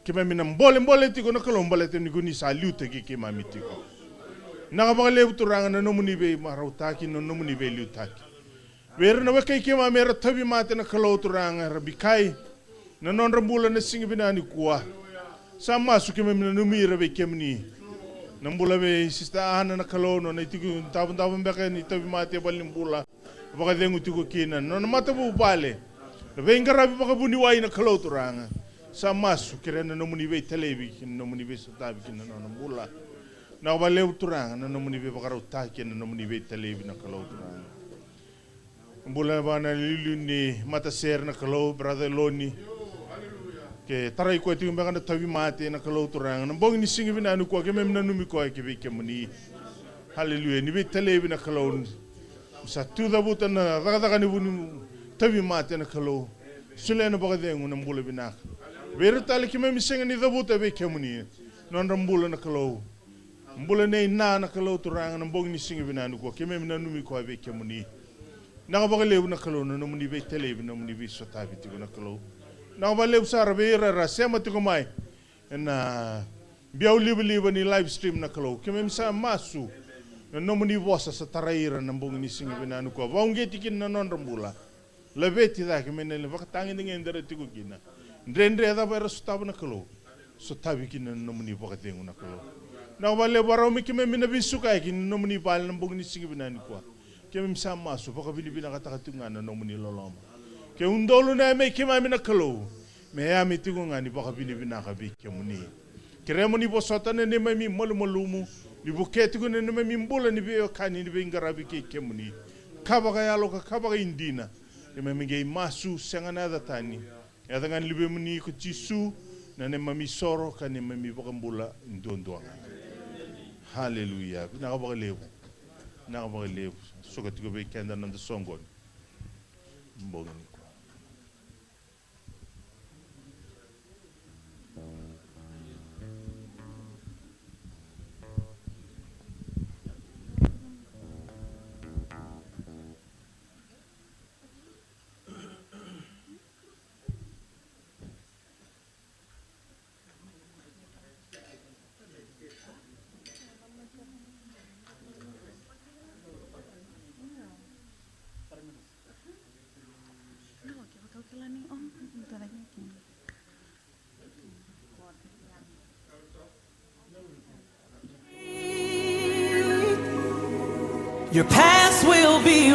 Keimami na bolebole tiko na Kalou, baleta ni ko ni sa liutaki keimami tiko. Vinaka vakalevu Turaga na nomuni veimarautaki, na nomuni veiliutaki. Vei ira na wekai keimami era tauvimate na Kalou Turaga, era bikai na nodra bula na siga vinaka nikua. Sa masu keimami nanumi ira vei kemuni. Na bula vei Sister Ana na Kalou, nona itiko davodavo beka ni tauvimate e valenibula. Vakacegu tiko kina na nona matavuvale. Na veiqaravi vakavuniwai na Kalou Turaga. Sa masu kerea na nomuni veitalevi, kei na nomuni veisotavi ki na nona bula. Vinaka vakalevu Turaga na nomuni veivakarautaki, na nomuni veitalevi na Kalou Turaga. Bula vua na iliuliu ni matasere na Kalou, Brother Loni. Ke tarai koya tiko beka na tauvimate na Kalou Turaga. Na bogi ni siga vinaka nikua keimami nanumi koya ki vei kemuni. Haleluya. Ni veitalevi na Kalou. Sa tu cavuta na cakacaka ni vu ni tauvimate na Kalou. Solia na vakacegu, na bula vinaka. Vei ira tale keimami sega ni cavuta vei kemuni. Nodra bula na Kalou. Bula nei na na Kalou Turaga na bogi ni siga vinaka nikua keimami nanumi koya vei kemuni. Vinaka vakalevu na Kalou na nomuni veitalevi, nomuni veisotavi tiko na Kalou. Vinaka vakalevu sara vei ira era sema tiko mai ena biau livaliva ni live stream na Kalou. Keimami sa masu na nomuni vosa sa tarai ira na bogi ni siga vinaka nikua. Vauqeti kina na nodra bula. Laveti cake mai na vakatagedegede era tiko kina. Dredre cava era sotava na Kalou. Sotavi kina na nomuni vakacegu na Kalou. Vinaka vakalevu, vakarau me keimami na veisukayaki na nomuni vale na bogi ni siga vinaka nikua. Keimami sa masu vakavinavinakataka tiko ga na nomuni loloma. Ke udolu na yame i keimami na Kalou, me yame tiko ga ni vakavinavinaka vei kemuni. Kerea mo ni vosota na neimami malumalumu, ni vukea tiko na neimami bula ni veiwekani, ni veiqaravi kei kemuni. ka vakayalo ka ka vakaidina. Keimami qai masu sega na yaca tani, yaca ga ni Luvemuni ko Jisu, na neimami isoro ka neimami iVakabula duadua ga. Haleluya. Vinaka vakalevu. Vinaka vakalevu. Soka tiko vei keda na noda soqoni. Bogi nikua. Your past will be